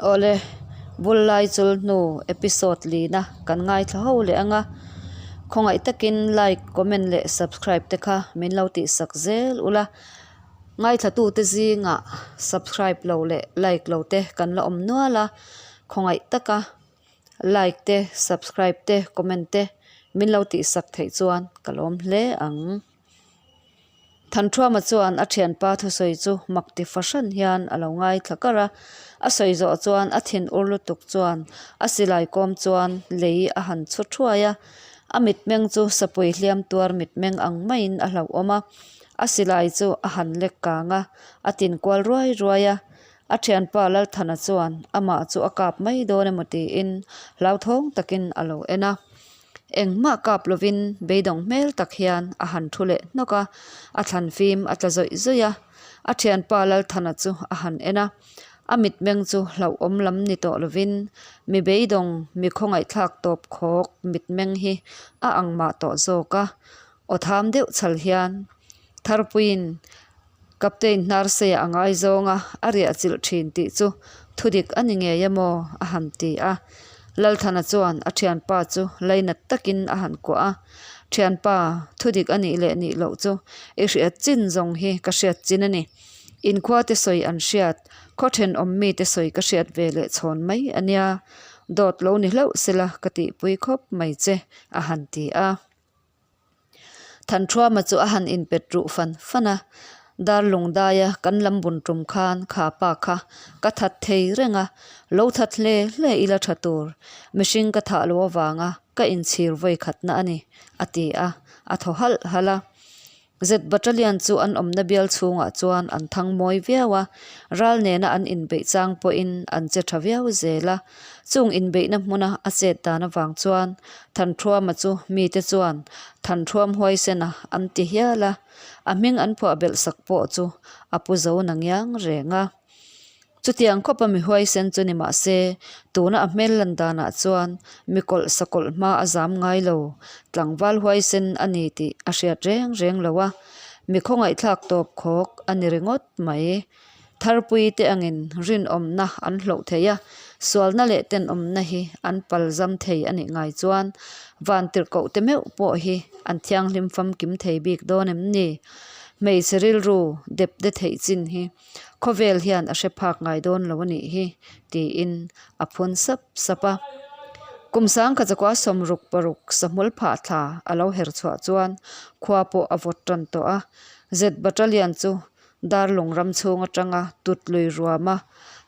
Awle, Bullai chul hnu episode lina kan ngaithla ho leh anga, khawngaih takin like, comment leh subscribe te kha min lo tihsak zel ula. Ngaithlatute zingah subscribe lo leh like lo te kan la awm nual a, khawngaih taka like te, subscribe te, comment te min lo tihsak theih chuan ka lawm hle ang. Thanthuama chuan a thianpa thusawi chu mak ti fahran hian a lo ngaithla kar a, a sawi zawh chuan a thin ur lutuk chuan a silai kawm chuan lei a han chhu thuai a, a mitmeng chu sapui hliam tuar mitmeng ang maiin a hlauhawm a, a silai chu a han lek kang a, a tin kual ruai ruai a, a thianpa Lalthana chuan amah chu a kap mai dawn emaw tiin hlauthawng takin a lo en a. Engmah kap lovin beidawng hmel tak hian a han thu leh hnawk a, a thlan fim a tla zawih zawih a. A thianpa Lalthana chu a han en a, a mitmeng chu hlauhawm lam ni tawh lovin mi beidawng mi khawngaihthlak tawp khawk mitmeng hi a ang mah tawh zawk a. Aw tham deuh chhal hian Tharpuiin Captain Hnarseia a ngaizawng a, a riah chilh thin tih chu thudik a ni ngei emaw a han ti a. Lalthana chuan a thianpa chu lainat takin a han kuah a, Thianpa, thudik a nih leh nih loh chu i hriat chin zawng hi ka hriat chin a ni. Inkhua te sawi an hriat, khaw thenawm mite sawi ka hriat ve leh chhawn mai a nia. Dawt lo ni hlauh sela ka tihpui khawp mai che, a han ti a. Thanthuama chu a han inpet ruh fan fan a, Darlung daia kan lam bun tum khan kha pa kha ka that thei reng a, lo that hle hle ila tha tur, mihring ka thah lo avanga ka inchhir vawi khatna a ni, a ti a, a thaw halh halh a. Zet Battalion chu an awmna bial chhungah chuan an thang mawi viau a, ral nena an inbeih chang pawhin an che tha viau zel a. Chung inbeihna hmuna a chet dan avang chuan Thanthuama chu mite chuan Thanthuam huaisena an ti hial a, a hming an phuah belh sak pawh chu a pu zo na ngiang reng a. Chutiang khawpa mi huaisen chu ni mah se, tuna a hmel lan danah chuan mi kawlh sakawlh hma a zam ngai lo, tlangval huaisen a ni tih a hriat reng reng lo a, mi khawngaihthlak tawp khawk a ni ringawt mai. Tharpui te angin rinawmna an hloh thei a, sualna leh tenawmna hi an palzam thei a nih ngai chuan vantirhkoh te meuh pawh hi an thianghlim famkim thei bik dawn em ni? Hmeichhe rilru dep de theih chin hi Khawvel hian a hre phak ngai dawn lo a nih hi, tiin a phun sap sap a. Kum sangkha chakua 66 sahmul phah thla a lo her chhuah chuan khua pawh a vawt tan tawh a. Zet Battalion chu Darlung ram chhung atanga tut lui ruama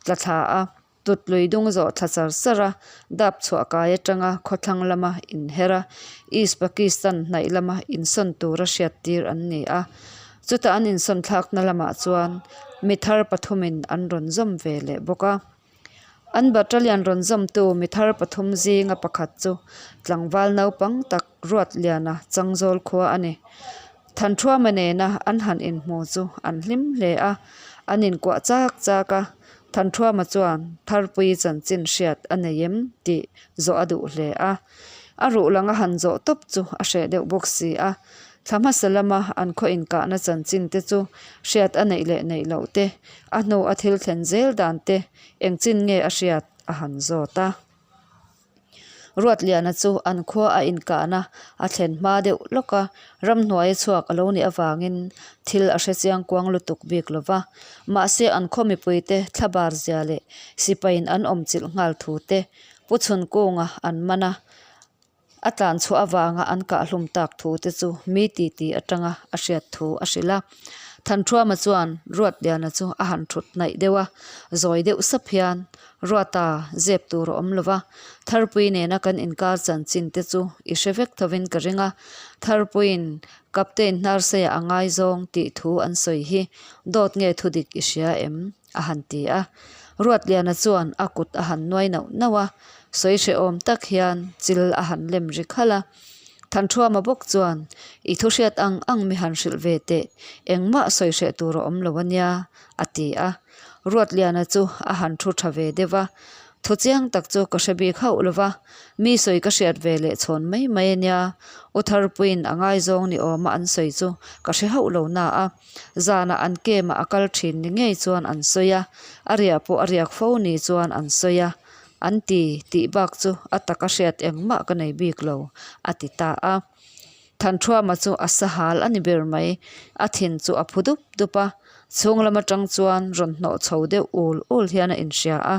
tla thla a. Tut lui dung zawh thla char char a, dap chhuah kai atanga khawthlang lama inher a, East Pakistan hnaih lama insawn tura hriat tir an ni a. Chuta an insawn thlakna lamah chuan mi thar pathumin an rawn zawm ve leh bawk a. An battalion rawn zawmtu mi thar pathum zinga pakhat chu tlangval naupang tak Ruatliana Changzawl khua a ni. Thanthuama nena an han inhmu chu an hlim hle a, an inkuah chak chak a. Thanthuama chuan Tharpui chanchin hriat a nei em tih zawh a duh hle a. A ruh langa han zawh tawp chu a hreh deuh bawk si a. Thla hmasa lama an khaw inkahna chanchin te chu hriat a neih leh neih loh te, a hnu a thil thlen zel dan te engchin nge a hriat a han zawt a. Ruatliana chu an khua a inkahna a thlen hma deuh lawk a, ramhnuaia chhuak a lo nih avangin thil a hre chiang kuang lutuk bik lo va. Mahse an khaw mipuite thlabar zia leh sipaiin an awm chilh nghal thu te Pu Chhunkunga an man a, a tlan chhuah avanga an kahhlum tak thu te chu mi titi atanga a hriat thu a hrilh a. Thanthuama chuan Ruatliana chu a han thut hnaih deuh a, zawi deuh sap hian Ruata zep tur a awm lo va, Tharpui nena kan inkar chanchin te chu i hre vek thovin ka ring a, Tharpuiin Captain Hnarseia a ngaizawng tih thu an sawi hi dawt nge thudik i hria em? a han ti a. Ruatliana chuan a kut a han nuai nauh nauh a, sawi hrehawm tak hian chil a han lem ri khalh a. Thanthuama bawk chuan, I thu hriat ang ang mi han hrilh ve teh, engmah sawi hreh tur a awm lo a nia, a ti a. Ruatliana chu a han thu tha ve deuh a. Thu chiang tak chu ka hre bik hauh lo va, mi sawi ka hriat ve leh chhawn mai mai a nia. U Tharpuiin a ngaizawng ni awma an sawi chu ka hre hauh lo na a. Zanah an kemah a kal thin ni ngei chuan an sawi a, a riah pawh a riak fo ni chuan an sawi a. An ti tih bak chu a taka hriat engmah ka nei bik lo, a ti ta a. Thanṭhuama chu a sahal a ni ber mai, a thin chu a phu dup dup a, chhung lam aṭang chuan rawn hnawh chho deuh ul ul hian a inhria a,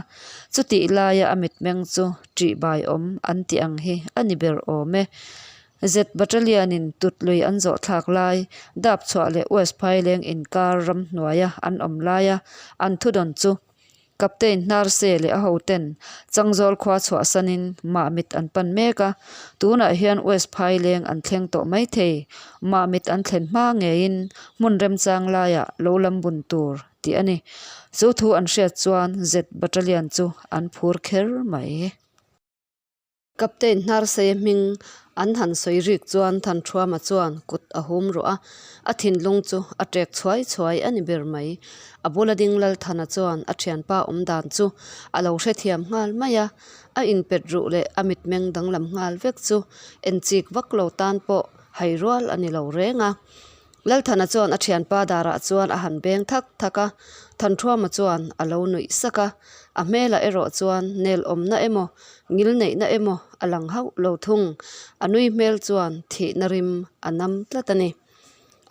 chutih laia a mitmeng chu ṭihbai awm an tih ang hi a ni ber awm e. Zet Battalion-in tut lui an zawh thlak lai, dap chhuah leh West Phaileng inkar ramhnuaia an awm laia an thudawn chu Captain Hnarse leh a hoten Changzawl khua chhuahsanin Mahmit an pan mek a, tunah hian West Phaileng an thleng tawh mai thei. Mahmit an thlen hma ngeiin hmun remchang laiah lo lam bun tur tih a ni. Chu thu an hriat chuan Z Battalion chu an phur kher mai. Captain Hnarseia hming an han sawi rik chuan Thanṭhuama chuan kut a hum ruah a, a thinlung chu a ṭek chhuai chhuai a ni ber mai. A bula ding Lalthana chuan a ṭhianpa awm dan chu a lo hrethiam nghal mai a, a inpet ruh leh a mitmeng danglam nghal vek chu enchik vak lo tan pawh hai rual a ni lo reng a. Lalthana chuan a thianpa darah chuan a han beng thak thak a, Thanṭhuama chuan a lo nuih sak a, a hmelah erawh chuan nel awmna emaw, ngil neihna emaw a lang hauh lo thung, a nui hmel chuan thihna rim a nam tlat a ni.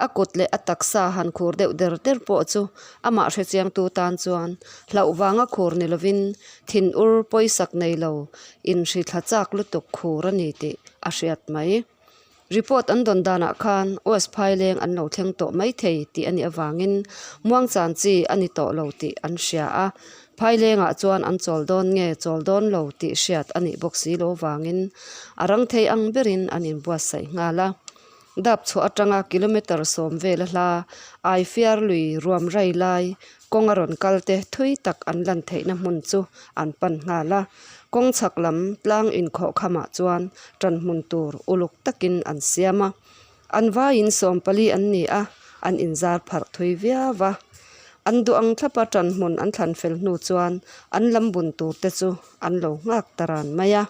A kut leh a taksa han khur deuh der der pawh chu amah hrechiangtu tan chuan hlauh vanga khur ni lovin thinur pawisak nei lo inhrithla chak lutuk khur a ni tih a hriat mai. Report an dawn danah khan West Phaileng an lo thleng tawh mai thei tih a nih avangin muangchan chi a ni tawh lo tih an hria a. Phailengah chuan an chawl dawn nge chawl dawn lo tih hriat a nih bawk si lo vangin a rang thei ang berin an inbuatsaih nghal a. Dap chhuah atanga kilometre 10 vela hla Aifiar lui ruam rai lai Kawng a rawn kal te thui tak an lan theihna hmun chu an pan nghal a, kawng chhak lam tlang inkhawh khamah chuan ṭan hmun tur uluk takin an siam a. An vaiin 14 an ni a, an inzar pharh thui viau va. An duh ang thlapa ṭan hmun an thlan fel hnu chuan an lam bun tur te chu an lo nghak ta ran mai a.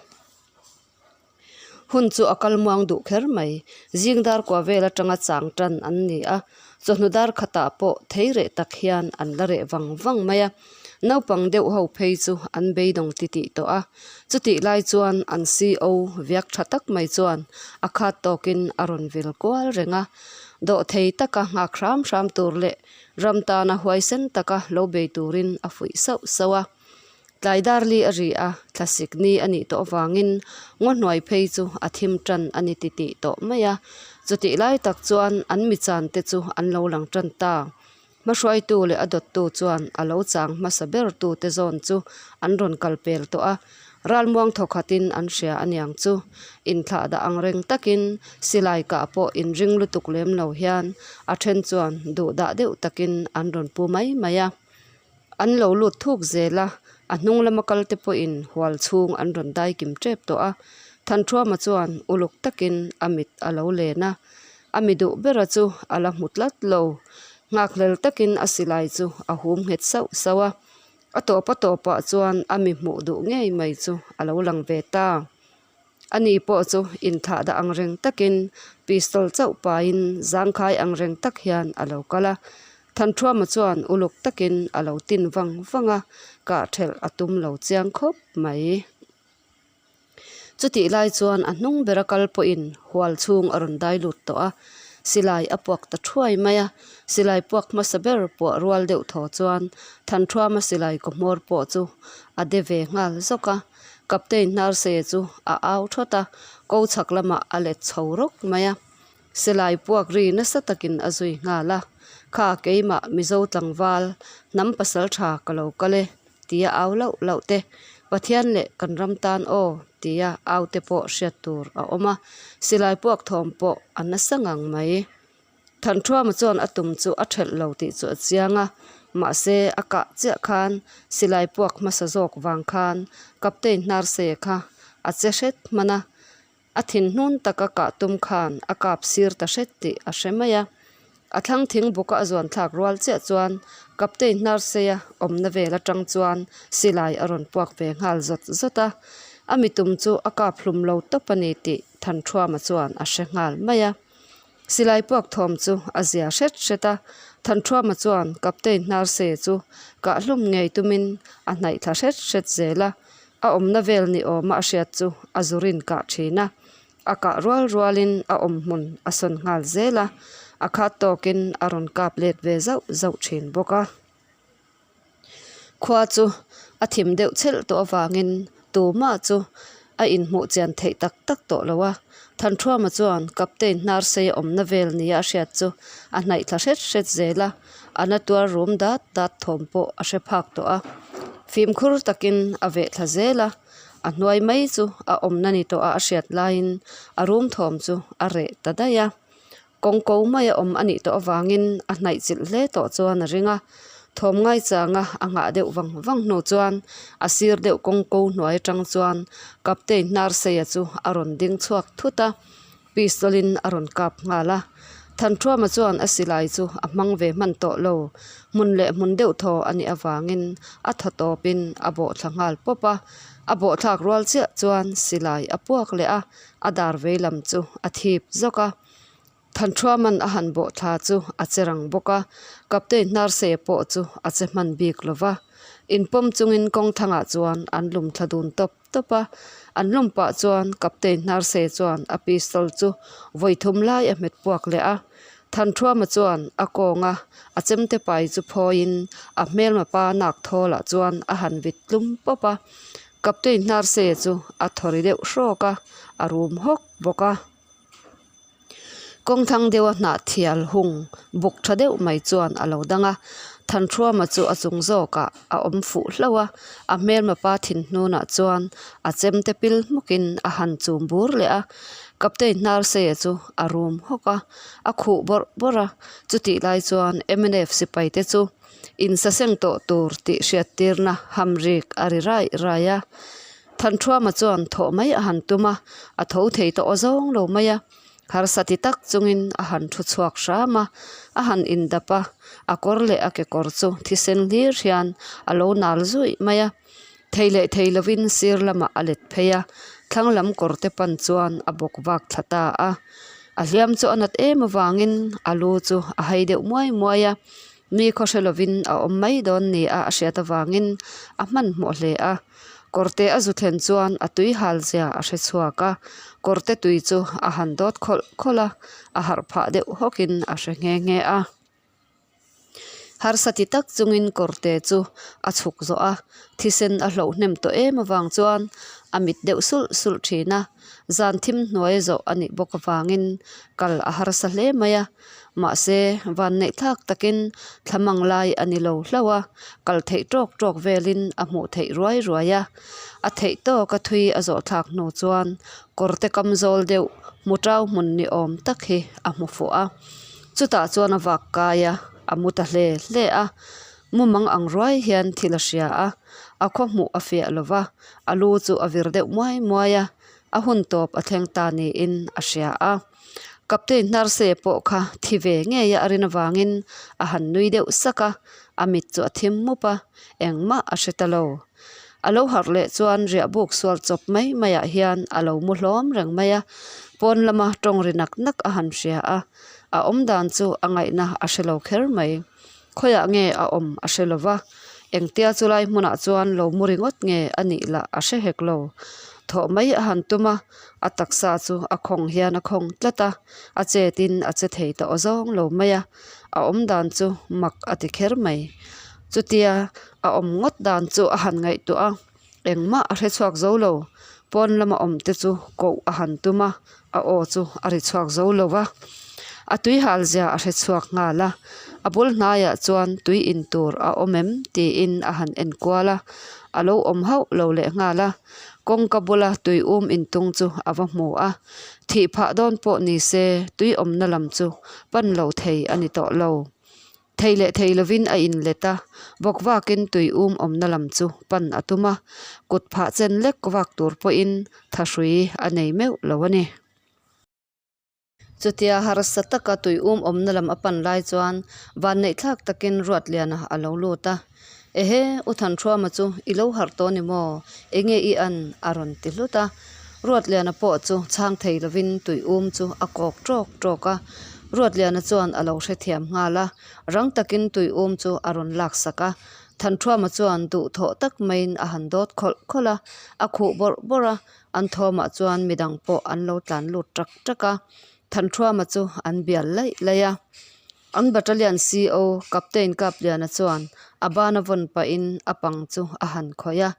Hun chu a kal muang duh kher mai. Zing dar kua vel atanga chang tan an ni a, chawhnu dar khatah pawh thei reh tak hian an la reh vang vang mai a. Naupang deuh ho phei chu an beidawng titih tawh a, chutih lai chuan an CO viak tha tak mai chuan a khat tawkin a rawn vil kual reng a. Dawhthei taka nghak hram hram tur leh ram tana huaisen taka lo bei turin a fuih sauh sauh a. Tlai dar li a ri a, thlasik ni a nih tawh avangin ngaw hnuai phei chu a thim tan a ni titih tawh mai a. Chutih lai tak chuan an mi chan te chu an lo lang tan ta. Hmahruaitu leh a dawttu chuan a lo chang hmasa ber tu te zawn chu an rawn kal pel tawh a, ralmuang thawkhatin an hria a niang chu. Inthlah dah ang reng takin silai kah pawh inring lutuk lem lo hian a then chuan duhdah deuh takin an rawn pu mai mai a. An lo lut thuk zel a, a hnung lama kal te pawhin hual chhung an rawn dai kim tep tawh a. Thanṭhuama chuan uluk takin a mit a lo len a, a mi duh bera chu a la hmu tlat lo. Nghakhlel takin a silai chu a hum nghet sauh sauh a, a tawp a tawpah chuan a mi hmuh duh ngei mai chu a lo lang ve ta. Ani pawh chu inthlah dah ang reng takin pistol chauh paiin zangkhai ang reng tak hian a lo kal a. Thanṭhuama chuan uluk takin a lo tin vang vang a, kah ṭhelh a tum lo chiang khawp mai. Chutih lai chuan a hnung bera kal pawhin hual chhung a rawn dai lut tawh a, silai a puak ta ṭhuai mai a. Silai puak hmasa ber puah rual deuh thaw chuan Thanṭhuama silai kaw hmawr pawh chu a de ve nghal zawk a. Captain Hnarse chu a au thawt a, ko chhak lamah a let chho rawk mai a. Silai puak ri nasa takin a zui nghal a, Kha keimah Mizo tlangval, hnam pasal tha ka lo kal e, tia au lauh lauh te, Pathian leh kan ram tan aw, tia au te pawh hriat tur a awm a, silai puak thawm pawh a nasa ngang mai. Thanṭhuama chuan a tum chu a ṭhelh lo tih chu a chiang a, mahse a kah chiah khan silai puak hmasa zawk vang khan Captain Hnarse kha a che hret hman a, a thinhnun taka kah tum khan a kap sir ta hret tih a hre mai a. A thlang thing buka a zuan thlak rual chiah chuan Captain Hnarseia awmna vel atang chuan silai a rawn puak ve nghal zawt zawt a, a mitum chu a kap hlum lo tawp a ni tih Thanṭhuama chuan a hre nghal mai a. Silai puak thawm chu a zia hret hret a, Thanṭhuama chuan Captain Hnarseia chu kah hlum ngei tumin a hnaih thla hret hret zel a, a awmna vel ni awma a hriat chu a zurin kah thin a. A kah rual rualin a awm hmun a sawn nghal zel a, a khat tawkin a rawn kap let ve zauh zauh thin bawk a. Khua chu a thim deuh chhelh tawh avangin tumah chu a inhmuh chian theih tak tak tawh lo a. Thanṭhuama chuan Captain Hnarseia awmna vel nia a hriat chu a hnaih thla hret hret zel a, a na tuar rum dat dat thawm pawh a hre phak tawh a. Fimkhur takin a veh thla zel a. A hnuai mai chu a awmna ni tawh a a hriat laiin a rum thawm chu a reh ta daih a. Kawng ko mai a awm a nih tawh avangin a hnaih chilh hle tawh chuan a ring a. Thawm ngaichanga a nghah deuh vang vang hnu chuan a sir deuh kawng ko hnuai atang chuan Captain Hnarseia chu a rawn ding chhuak thut a. Pistol in a rawn kap nghal a, Thanṭhuama chuan a silai chu a hmang ve hman tawh lo, hmun leh hmun deuh thaw a nih avangin a thaw tawpin a bawh thla nghal pawp a, a bawh thlak rual chiah chuan silai a puak leh a, a dar vei lam chu a thip zawk a. Thanṭhuaman a han bawh thla chu a che rang bawk a, Captain Hnarseia pawh chu a che hman bik lo va, inpawm chungin kawngthangah chuan an lum thla dun tawp. tawp a, an hlawm pah chuan Captain Hnarse chuan a pistol chu vawi thum lai a hmet puak leh a, Thanṭhuama chuan a kawnga a chemte pai chu phawiin a hmelma pa nak thawlah chuan a han vit tlum pawp a, Captain Hnarse chu a thaw ri deuh hrawk a, a rum hawk bawk a. Kawngthlang deuha hnah thial hung buk tha deuh mai chuan a lo dang a, Thanhruama chu a chung zawkah a awm fuh hlauh a, a hmelma pa thinhnunah chuan a chemte pil hmukin a han chum bur leh a, Captain Hnarseia chu a rum hawk a, a khuh bawrh bawrh a, chutih lai chuan mnf sipai te chu insaseng tawh tur tih hriattirna hamrik a ri raih raih a. Thanṭhuama chuan thawh mai a han tum a, a tho thei tawh aw zawng lo mai a. Harsa ti tak chungin a han thu chhuak hram a, a han indap a, a kawr leh a kekawr chu thisen hlir hian a lo nal zuih mai a. Thei leh thei lovin sir lamah a let phei a, thlang lam kawr te pan chuan a bawk vak thla ta a. A hliam chu a nat em avangin a lu chu a hai deuh muai muai a, mi khaw hre lovin a awm mai dawn nia a hriat avangin a hmanhmawh hle a. Kawrte a zu thlen chuan a tui hal zia a hre chhuak a, kawrte tui chu a han dawt khawlh khawlh a, a harh phah deuh hawkin a hre nghe nghe a. Harsa ti tak chungin kawrte chu a chhuk zawh a, thisen a hloh hnem tawh em avang chuan a mit deuh sulh sulh thin a, zan thim hnuai zawh a nih bawk avangin kal a harsa hle mai a. Mahse, vanneih thlak takin thla mang lai a ni lo hlauh a, kal theih tawk tawk velin a hmuh theih ruai ruai a. A theih tawka thui a zawh thlak hnu chuan kawrte kam zawl deuh hmu tau hmun ni awm tak hi a hmu fuh a. Chutah chuan a vak kai a, a mu ta hle hle a. Mumang ang ruai hian thil a hria a, a khaw hmuh a fiah lo va, a lu chu a vir deuh muai muai a, a hun tawp a thleng ta niin a hria a. Captain Hnarse pawh kha thi ve ngei a rin avangin a han nui deuh sak a, a mit chu a thim mup a, engmah a hre ta lo. A lo harh leh chuan riah buk sual chawp mai maiah hian a lo mu hlawm reng mai a, pawn lama tawng ri nak nak a han hria a, a awm dan chu a ngaihna a hre lo kher mai. Khawiah nge a awm a hre lo va, engtia chulai hmunah chuan lo mu ringawt nge a nih lah a hre hek lo. Thawh mai a han tum a, a taksa chu a khawng hian a khawng tlat a, a chetin a che thei tawh zawng lo mai a, a awm dan chu mak a ti kher mai. Chutia a awm ngawt dan chu a han ngaihtuah a, engmah a hre chhuak zo lo. Pawn lama awm te chu koh a han tum a, a aw chu a ri chhuak zo lo va, a tui hal zia a hre chhuak nghal a, a bul hnaiah chuan tui in tur a awm em tiin a han en kual a, a lo awm hauh lo leh nghal a, kawngka bula tui um intung chu a va hmu a, thih phah dawn pawh ni se tui awmna lam chu pan lo thei a ni tawh lo. Thei leh thei lovin a inlet a, bawk vakin tui um awmna lam chu pan a tum a, kut phah chen lek vak tur pawhin thahrui a nei meuh lo a ni. Chutia harsa taka tui um awmna lam a pan lai chuan vanneihthlak takin Ruatliana a lo lut a. Ehe, U Thanhruama chu i lo harh tawh ni maw? Enge i an? a rawn ti hlut a. Ruatliana pawh chu chhang thei lovin tui um chu a kawk tawk tawk a. Ruatliana chuan a lo hrethiam nghal a, rang takin tui um chu a rawn laksak a. Thanhruama chuan duhthawh tak maiin a han dawt khawlh khawlh a, a khuh bawrh bawrh a. An thawmah chuan midang pawh an lo tlan lut tak tak a, Thanhruama chu an bial laih laih a. An battalion CO Captain Kapliana chuan a bana vawn pahin a pang chu a han khawih a,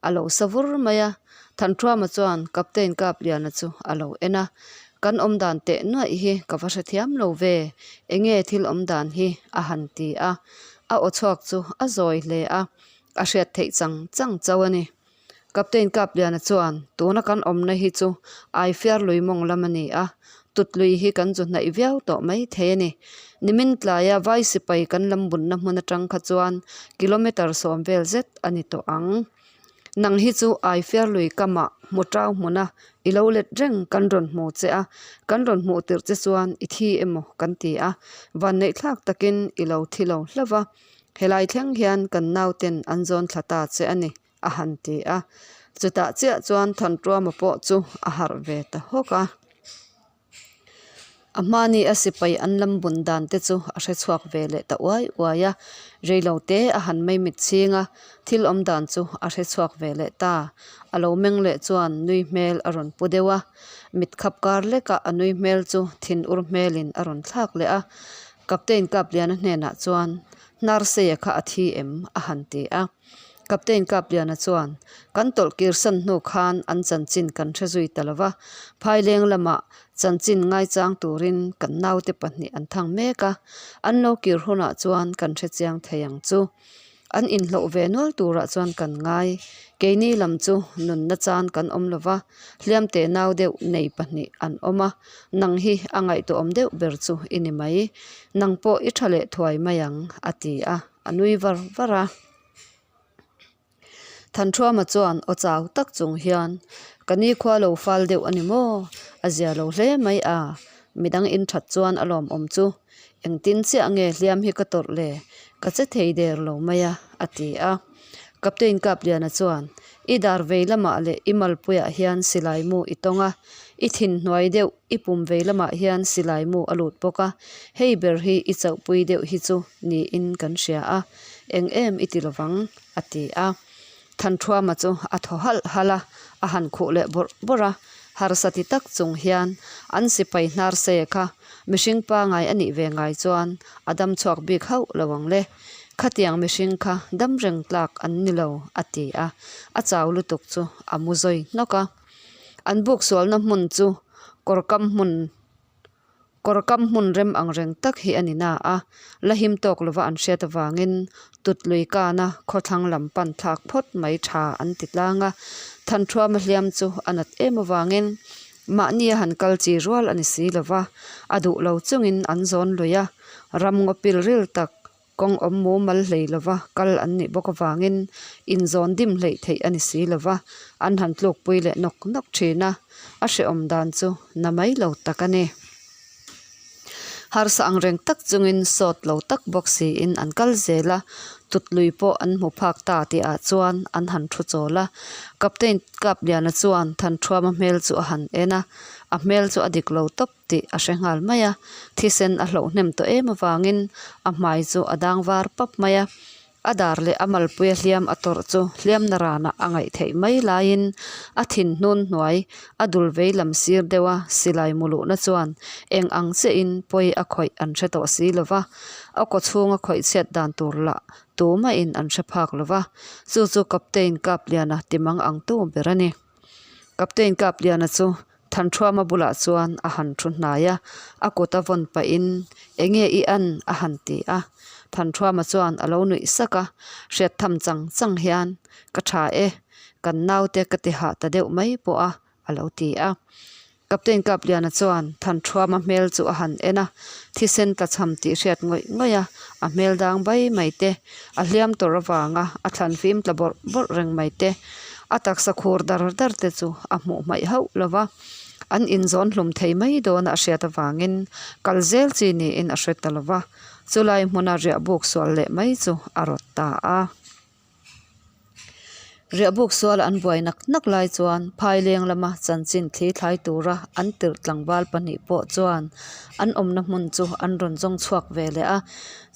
a lo sa vur mai a. Thanhruama chuan Captain Kapliana chu a lo en a, Kan awm dan teh nuaih hi ka va hrethiam lo ve, enge thil awm dan hi? a han ti a. A aw chhuak chu a zawi hle a, a hriat theih chang chang chauh a ni. Captain Kapliana chuan, Tuna kan awmna hi chu Aifiar lui mawng lam a ni a, Tutlui hi kan zu hnaih viau tawh mai thei a ni. Nimin tlaia Vai sipai kan lam bunna hmun atang kha chuan kilometre 10 vel zet a ni tawh ang. Nang hi chu Aifiar lui kamah hmu tau hmuna i lo let reng kan rawn hmu che a, kan rawn hmuh tirh che chuan i thi emaw kan ti a, vanneihthlak takin i lo thi lo hlauh va. Helai thleng hian kan nauten an zawn thla ta che a ni, a han ti a. Chutah chiah chuan Thantuama pawh chu a harh ve ta hawk a. A hmani a sipai an lam bun dan te chu a hre chhuak ve leh ta uai uai a. Reilo te a han mei mit chhing a, thil awm dan chu a hre chhuak ve leh ta. A lo meng leh chuan nui hmel a rawn pu deuh a. Mit khap kar lekah a nui hmel chu thin ur hmelin a rawn thlak leh a. Captain Kapliana hnenah chuan, Hnarseia kha a thi em? a han ti a. Captain Kapliana chuan, Kan tawlh kirsan hnu khan an chanchin kan hre zui ta lo va, Phaileng lamah chanchin ngaichang turin kan naute pahnih an thang mek a, an lo kir hunah chuan kan hre chiang thei ang chu. An inhloh ve nual turah chuan kan ngai. Keini lam chu nunna chan kan awm lo va, hliam teh nau deuh nei pahnih an awm a, nang hi a ngaihtuahawm deuh ber chu i ni mai. Nang pawh i tha leh thuai mai ang, a ti a, a nui var var a. Thanṭhuama chuan aw chau tak chung hian, Ka ni khua lo fal deuh a ni maw? A zia lo hle mai a, midang in that chuan a lawmawm chu. Engtin chiah nge hliam hi ka tawrh le? Ka che thei der lo mai a, a ti a. Captain Kapliana chuan, I dar vei lamah leh i malpuiah hian silai mu i tawng a, i thin hnuai deuh i pum vei lamah hian silai mu a lut bawk a, hei ber hi i chauhpui deuh hi chu niin kan hria a, eng em i ti lovang, a ti a. Thanṭhuama chu a thaw halh halh a, a han khuh leh bawrh bawrh a, harsa ti tak chung hian an sipai hnar se kha mihring pangai a nih ve ngai chuan a dam chhuak bik hauh lo ang le. Khatiang mihring kha dam reng tlak an ni lo, a ti a, a chau lutuk chu a mu zawi hnawk a. An buk sualna hmun chu kawr kam hmun kawr kam hmun rem ang reng tak hi a ni na a, la him tawk lova an hriat avangin tut lui kana khawthlang lam pan thlak phawt mai tha an ti tlang a. Thanṭhuama hliam chu a nat em avangin mahni a han kal chi rual a ni si lova, a duh lo chungin an zawn lui a, ram ngaw pil ril tak Kawng awm mumal hlei lova kal an nih bawk avangin inzawn dim hleih theih a ni si lova, an han tlukpui leh nawk nawk thin a, a hrehawm dan chu na mai lo tak a ni. Harsa ang reng tak chungin sawt lo tak bawk siin an kal zel a, tutlui pawh an hmu phak ta tihah chuan an han thu chawl a. Captain Kapliana chuan Thanṭhuama hmel chu a han en a, a hmel chu a dik lo tawp. tih a hre nghal mai a, thisen a hloh hnem tawh em avangin a hmai chu a dang var pap mai a, a dar leh a malpuia hliam a tawrh chu hliamna ranah a ngaih theih mai laiin a thin hnun hnuai a dul vei lam sir deuh a silai mu luhna chuan eng ang chiahin pawi a khawih an hre tawh si lo va, a kaw chhunga khawih chhiat dan tur lah tumahin an hre phak lo va, chu chu Captain Kapliana timang ang tu ber a ni. Captain Kapliana chu Thanṭhuama bulah chuan a han thu hnai a, a kut a vawn pahin, Enge i an? a han ti a. Thanṭhuama chuan a lo nuih sak a, hriat tham chang chang hian, Ka ṭha e, kan naute ka ti hah ta deuh mai pawh a, a lo ti a. Captain Kapliana chuan Thanṭhuama hmel chu a han en a, thisen tlachham tih hriat ngawih ngawih a, a hmel dang bai mai te, a hliam tawrh avanga a thlan fim tla bawrh bawrh reng mai te, A taksa khur dar dar te chu a hmuh hmaih hauh lo va. An inzawn hlum thei mai dawna a hriat avangin kal zel chi niin a hre ta lo va, chulai hmuna riahbuk sual leh mai chu a rawt ta a. Riahbuk suala an buai nak nak lai chuan Phaileng lama chanchin thli thlai tura an tirh tlangval pahnih pawh chuan an awmna hmun chu an rawn zawng chhuak ve leh a.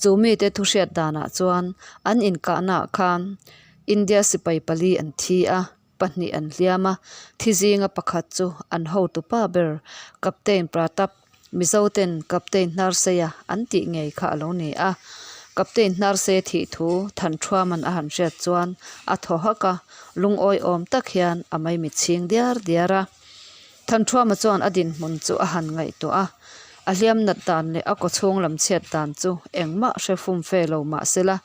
Chu mite thu hriat danah chuan an inkahnaah khan India sipai pali an thi a, pahnih an hliam a, thi zinga pakhat chu an hotu pa ber Captain Pratap Mizo ten Captain Hnarseia an tih ngei kha a lo ni a. Captain Hnarseia thih thu Thanṭhuaman a han hriat chuan a thaw hak a, lungawi awm tak hian a maimit chhing diar diar a. Thanṭhuama chuan a dinhmun chu a han ngaihtuah a, a hliam nat dan leh a kawchhung lam chhiat dan chu engmah hre fum fe lo mah sela,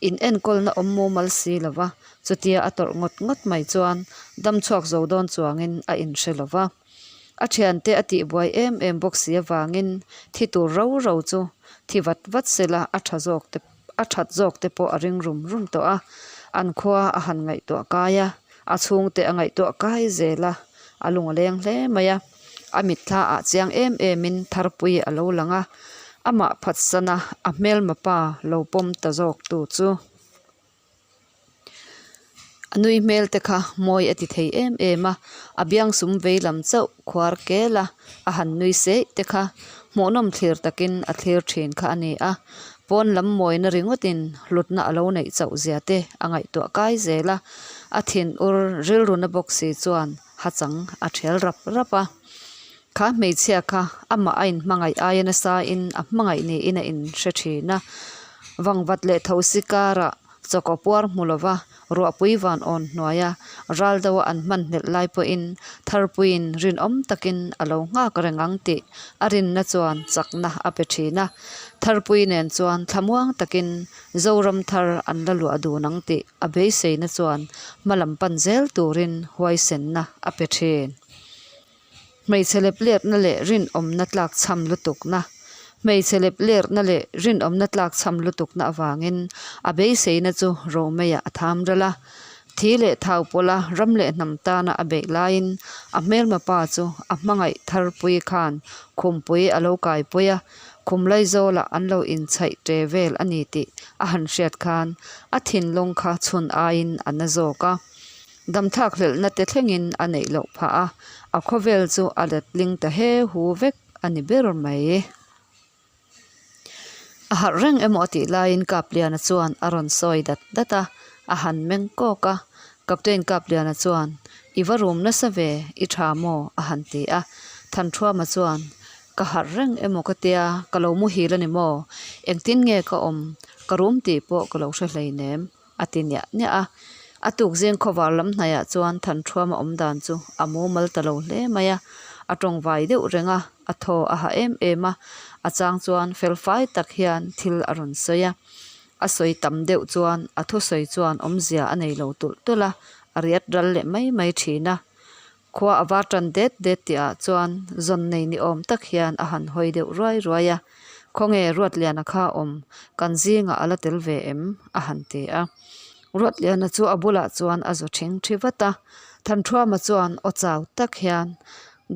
in enkawlna awm mumal si lo va, chutia a tawrh ngawt ngawt mai chuan damchhuak zo dawn chuangin a inhre lo va. A thiante a tihbuai em em bawk si avangin thi tur ro ro chu thi vat vat sela a tha zawk te a that zawk te pawh a ring rum rum tawh a, an khua a han ngaihtuah kai a, a chhungte a ngaihtuah kai zel a, a lung a leng hle mai a, a mitthla ah chiang em em in Tharpui a lo lang a, amah phatsana a hmelma pa lo pawm ta zawk tu chu. A nui hmel te kha mawi a ti thei em em a, a biang sum vei lam chauh khuar kel a, a han nui seih te kha hmuhnawm thlir takin a thlir thin kha a ni a, pawn lam mawina ringawtin hlutna a lo neih chauh zia te a ngaihtuah kai zel a, a thin ur rilruna bawk si chuan hachang a thial rap rap a. Kha hmeichhia kha amah a inhmangaih aia nasa in a hmangaih niin a inhre thin a, vangvat leh thosi karah chawkaw puar hmu lova ruahpui van awn hnuaia ral deuha an hman hnelh lai pawhin tharpuiin rinawm takin a lo nghak reng ang tih a rinna chuan chakna a pe thin a, tharpui nen chuan thlamuang takin Zoram thar an la luah dun ang tih a beiseina chuan hmalam pan zel turin huaisenna a pe thin. Hmeichhe leplerhna leh rinawmna tlakchham lutukna Hmeichhe leplerhna leh rinawmna tlakchham lutukna avangin a beiseina chu Romeiah a tham ral a. Thi leh thau pawlha ram leh hnam tana a beih laiin a hmelma pa chu a hmangaih tharpui khan khumpui a lo kaipui a, khum laizawlah an lo inchhaih ṭe vel a ni tih a han hriat khan a thinlung kha chhun aiin a na zawk a. Damthlak hlelhna te thlengin a neih loh phah a, a khawvel chu a letling ta he hu vek a ni ber mai. A harh reng emaw a tih laiin Kapliana chuan a rawn sawi dat dat a, a han meng kawk a. Captain Kapliana chuan, I va rum nasa ve, i tha maw? a han ti a. Thanṭhuama chuan, Ka harh reng emaw ka tia, ka lo muhil a ni maw? Engtin nge ka awm? Ka rum tih pawh ka lo hre hleinem. A ti niah niah a. A tuk zing khawvar lam hnaiah chuan Thanṭhuama awm dan chu a mumal ta lo hle mai a. A tawng vai deuh reng a, a thaw a ha em em a. A chang chuan fel fai tak hian thil a rawn sawi a. A sawi tam deuh chuan a thusawi chuan awmzia a nei lo tulh tulh a, a riat ral leh mai mai thin a. Khua a var tan det det tih ah chuan zawn nei ni awm tak hian a han hawi deuh ruai ruai a, Khawnge Ruatliana kha awm, kan zingah a la tel ve em? a han ti a. Ruatliana chu a bulah chuan a zu thing thi vat a, Thanṭhuama chuan aw chau tak hian,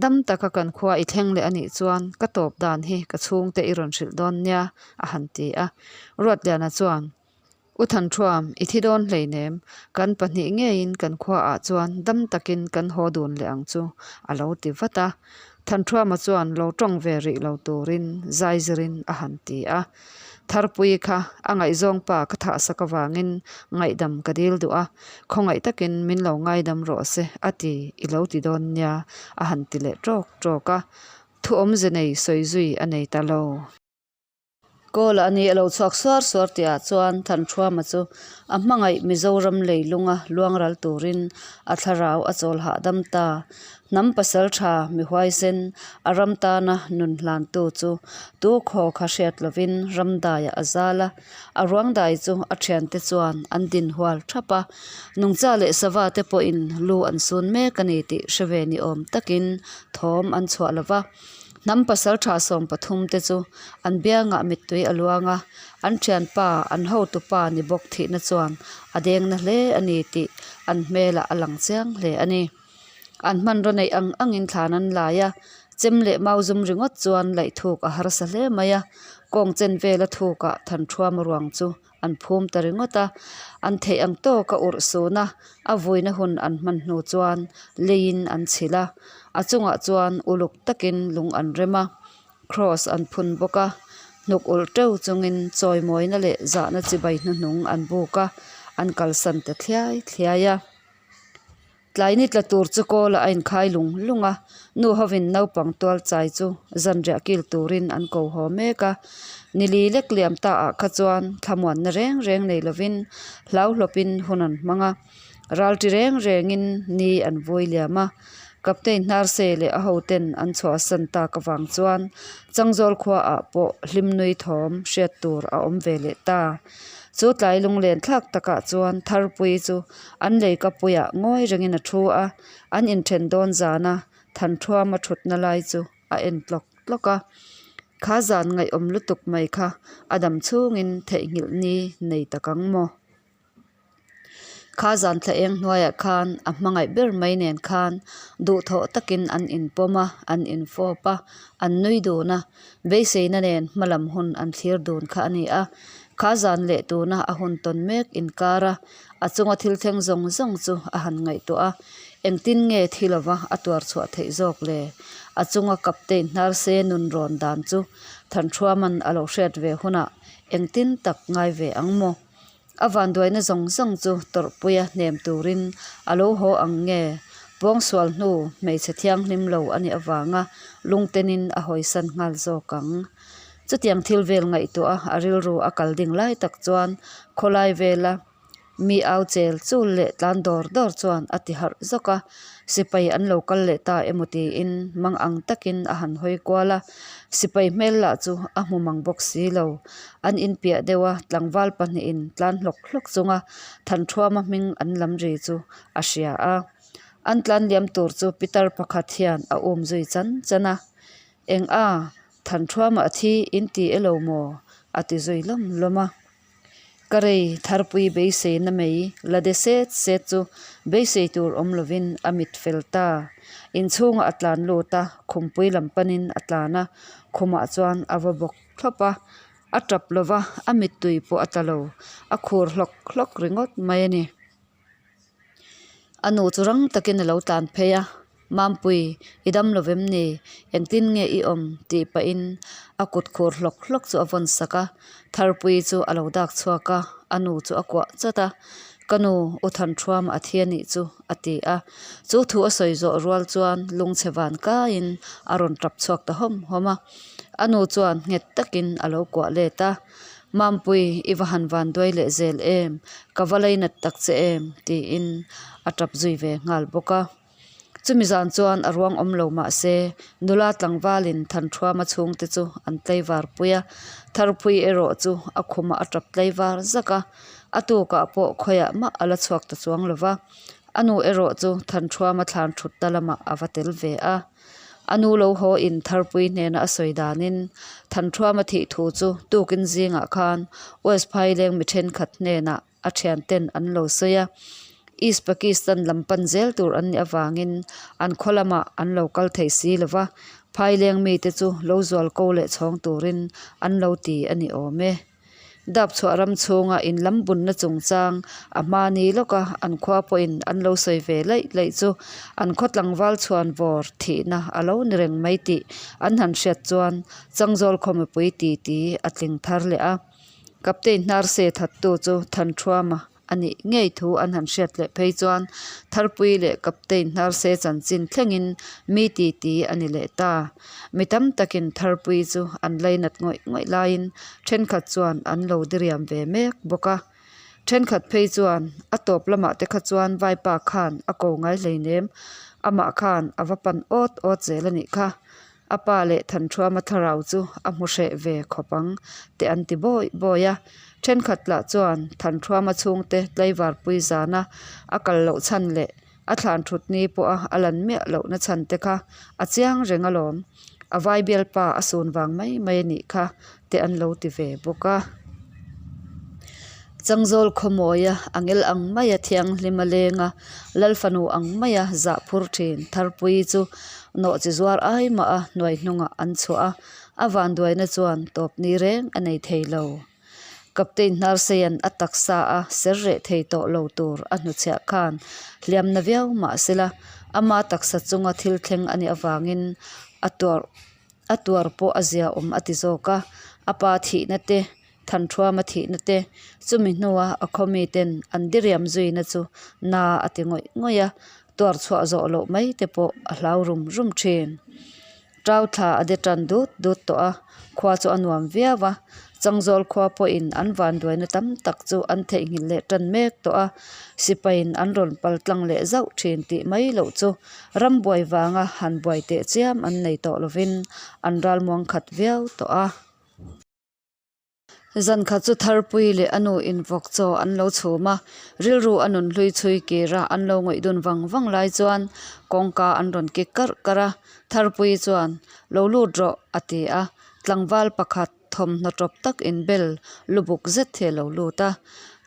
Dam taka kan khua i thleng leh a nih chuan ka tawp dan hi ka chhungte i rawn hrilh dawn nia, a han ti a. Ruatliana chuan, U Thanṭhuam, i thi dawn hleinem, kan pahnih ngeiin kan khuaah chuan dam takin kan haw dun leh ang chu, a lo ti vat a. Thanṭhuama chuan lo ṭawng ve rih lo turin zaizirin a han ti a. Tharpui kha a ngaihzawng pa ka thahsak avangin ngaihdam ka dil duh a, khawngaih takin min lo ngaidam rawh se a ti, i lo ti dawn nia, a han ti leh ṭawk ṭawk a. Thu awmze nei sawi zui a nei ta lo. Kawla a ni a lo chhuak suar suar tih ah chuan Thanṭhuama chu a hmangaih Mizoram leilunga luangral turin a thlarau a chawl hahdam ta. Hnam pasal tha mi huaisen a ram tana nun hlantu chu tu khaw kha hriat lovin ram daiah a zal a, a ruang dai chu a thiante chuan an din hual thap a. Nungcha leh sava te pawhin lu an sun mek a ni tih hre ve ni awm takin thawm an chhuah lo va. Hnam pasal tha 13 te chu an biangah mittui a luang a, an thianpa, an hotupa ni bawk thihna chuan a deng na hle a ni tih an hmelah a lang chiang hle a ni. An hmanraw neih ang angin thlan an lai a, chem leh mau zum ringawt chuan laih thuk a harsa hle mai a, kawng chen vela thukah Thanṭhuama ruang chu an phum ta ringawt a, an theih ang tawka urh sun a, a vuina hun an hman hnu chuan leiin an chhilh a, a chungah chuan uluk takin lung an rem a, Kraws an phun bawk a, hnuk ulh teuh chungin chawimawina leh zahna chibai hnuhnung an buk a, an kalsan ta thliai thliai a. Tlai ni tla tur chu kawlah a inkhai lung lung a, nu hovin naupang tual chai chu zanriah kil turin an ko haw mek a. Nili lek liam ta ah kha chuan thlamuanna reng reng nei lovin hlau hlawpin hun an hmang a, ral ti reng rengin ni an vui liam a. Captain Hnarse leh a hoten an chhuahsan tak avang chuan Changzawl khuaah pawh hlimnui thawm hriat tur a awm ve leh ta. Chu tlai lunglen thlak takah chuan Tharpui chu An leikapuiah ngawi rengin a thu a, an inthen dawn zana Thanṭhuama thutna lai chu a en tlawk tlawk a. Kha zan ngaihawm lutuk mai kha a dam chhungin theihnghilh ni nei tak ang maw? Kha zan thla eng hnuaiah khan a hmangaih ber mai nen khan duhthawh takin an inpawm a, an infawp a, an nui dun a, beiseina nen hmalam hun an thlir dun kha a ni a. Kha zan leh tuna a hun tawn mek inkar a, A chunga thil thleng zawng zawng chu a han ngaihtuah a, engtin nge thi lova a tuar chhuah theih zawk le? A chunga Captain Hnarse nun rawn dan chu Thanṭhuaman a lo hriat ve hunah engtin tak ngai ve ang maw? A vanduaina zawng zawng chu tawrhpuia hnem turin a lo haw ang nge? Pawngsual hnu hmeichhe thianghlim lo a nih avanga lungtenin a hawisan nghal zawk ang. Chutiang thil vel ngaihtuah a rilru a kal ding lai tak chuan khawlai vela mi au chel chul leh tlan dawr dawr chuan a ti harh zawk a, sipai an lo kal leh ta emaw tiin mang ang takin a han hawi kual a, sipai hmel lah chu a hmu mang bawk si lo. An inpiah deuh a, tlangval pahnihin tlan hlawk hlawk chunga Thanṭhuama hming an lam ri chu a hria a, an tlan liam tur chu pitar pakhat hian a um zui chan chan a, Eng a, Thanṭhuama a thi in ti e lo maw? a ti zui lawm lawm a. Ka rei tharpui beiseina mai la de set set chu beisei tur awm lovin a mit fel ta. Inchhungah a tlan lut a, khumpui lam panin a tlan a, khumah chuan a va bawk thlawp a. A tap lova, a mittui pawh a tla lo, a khur hlawk hlawk ringawt mai a ni. A nu chu rang takin a lo tlan phei a, Mampui, i dam lo vem ni? Engtin nge i awm? tih pahin a kut khur hlawk hlawk chu a vawn sak a, Tharpui chu a lo dak chhuak a, a nu chu a kuah chat a, Ka nu, U Thanṭhuama a thi a nih chu, a ti a. Chu thu a sawi zawh rual chuan lungchhe van kaiin a rawn tap chhuak ta hawm hawm a. A nu chuan nghet takin a lo kuah let a. Mampui, i va han van duai leh zel em? Ka va leinat tak che em? tiin a tap zui ve nghal bawk a. Chumi zan chuan a ruang awm lo mah se, nula tlangvalin Thanṭhuama chhungte chu an tlaivar pui a, Tharpui erawh chu a khumah a tap tlaivar zak a, a tukah pawh khawiah mah a la chhuak ta chuang lo va. A nu erawh chu Thanṭhuama thlan thutna lamah a va tel ve a. A nu lo haw in Tharpui hnena a sawi danin Thanṭhuama thih thu chu tukin zingah khan West Phaileng mi thenkhat hnenah a thianten an lo sawi a. East Pakistan lam pan zel tur an nih avangin an khaw lamah an lo kal thei si lo va, Phaileng mite chu lo zual ko leh chhawng turin an lo ti a ni awm e. Dap chhuah ram chhunga in lam bunna chungchang a hma ni lawka an khua pawhin an lo sawi ve laih laih chu an khaw tlangval chhuan vawr thihna a lo ni reng mai tih an han hriat chuan Changzawl khaw mipui titi a tling thar leh a. Captain Hnarse thattu chu Thanṭhuama a nih ngei thu an han hriat leh phei chuan Tharpui leh Captain Hnarse chanchin thlengin mi titi a ni leh ta. Mi tam takin Tharpui chu an lainat ngawih ngawih laiin thenkhat chuan an lo diriam ve mek bawk a. Thenkhat phei chuan a tawp lamah te kha chuan Vaipa khan a ko ngai hleinem, amah khan a va pan awt awt zel a nih kha. A pa leh Thanṭhuama thlarau chu a hmu hreh ve khawp ang te an ti bawi bawi a. Thenkhat lah chuan Thanṭhuama chhungte tlaivarpui zana a kal loh chhan leh a thlan thut ni pawha a lan miah lohna chhan te kha a chiang reng alawm. A vai bialpa a sun vang mai mai a nih kha te an lo ti ve bawk a. Changzawl khawmawia angel ang maia thianghlim a leng a, Lalfanu ang maia zah phur thin Tharpuii chu nawhchi zuar ai mah a hnuai hnungah an chhuah a, a vanduaina chuan tawp ni reng a nei thei lo. Captain Hnarseia'n a taksa a ser reh thei tawh lo tur a hnuchhiah khan hliam na viau mah sela, ama taksa chunga thil thleng a nih avangin a tuar a tuar pawh a zia awm a ti zawk a, a pa thihna te, Thanṭhuama thihna te, chumi hnua a khawmi ten an diriam zuina chu na a ti ngawih ngawih a, tuar chhuah zawh loh mai te pawh a hlau rum rum ṭhin. Ṭau thla a de ṭan dut dut tawh a, khua chu a nuam viau a, Changzawl khua pawhin an vanduaina tam tak chu an theihnghilh leh ṭan mek tawh a, sipaiin an rawn pal tlang leh zauh ṭhin tih mai loh chu ram buai vanga han buai teh chiam an nei tawh lovin an ralmuang khat viau tawh a. Zan khat chu Tharpui leh a nu invawk chaw an lo chhum a, rilru a nun hlui chhui kir a an lo ngawih dun vang vang lai chuan kawngka an rawn kik karh karh a, Tharpui chuan, Lo lut rawh, a ti a, tlangval pakhat thawmhnaw tawp tak inbel lubuk zet hi a lo lut a.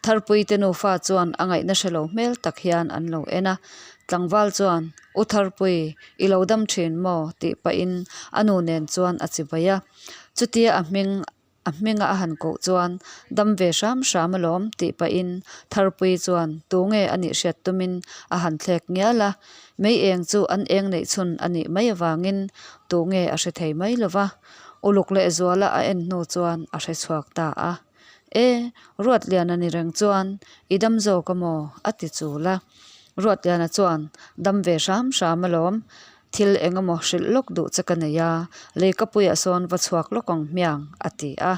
Tharpui te nufa chuan a ngaihna hre lo hmel tak hian an lo en a, tlangval chuan, U Tharpui, i lo dam thin maw? tih pahin a nu nen chuan a chibai a. Chutia a hming a hminga a han koh chuan dam ve hram hram alawm tih pahin Tharpui chuan tunge a nih hriat tumin a han thlek ngial a, mei eng chu an eng neih chhun a nih mai avangin tunge a hre thei mai lo va, uluk leh zuala a en hnu chuan a hre chhuak ta a. E, Ruatliana ni reng chuan i dam zawk a maw? a ti chul a. Ruatliana chuan dam ve hram hram alawm, Thil eng emaw hrilh lawk duh che ka nei a, leikapuiah sawn va chhuak lawk ang hmiang, a ti a.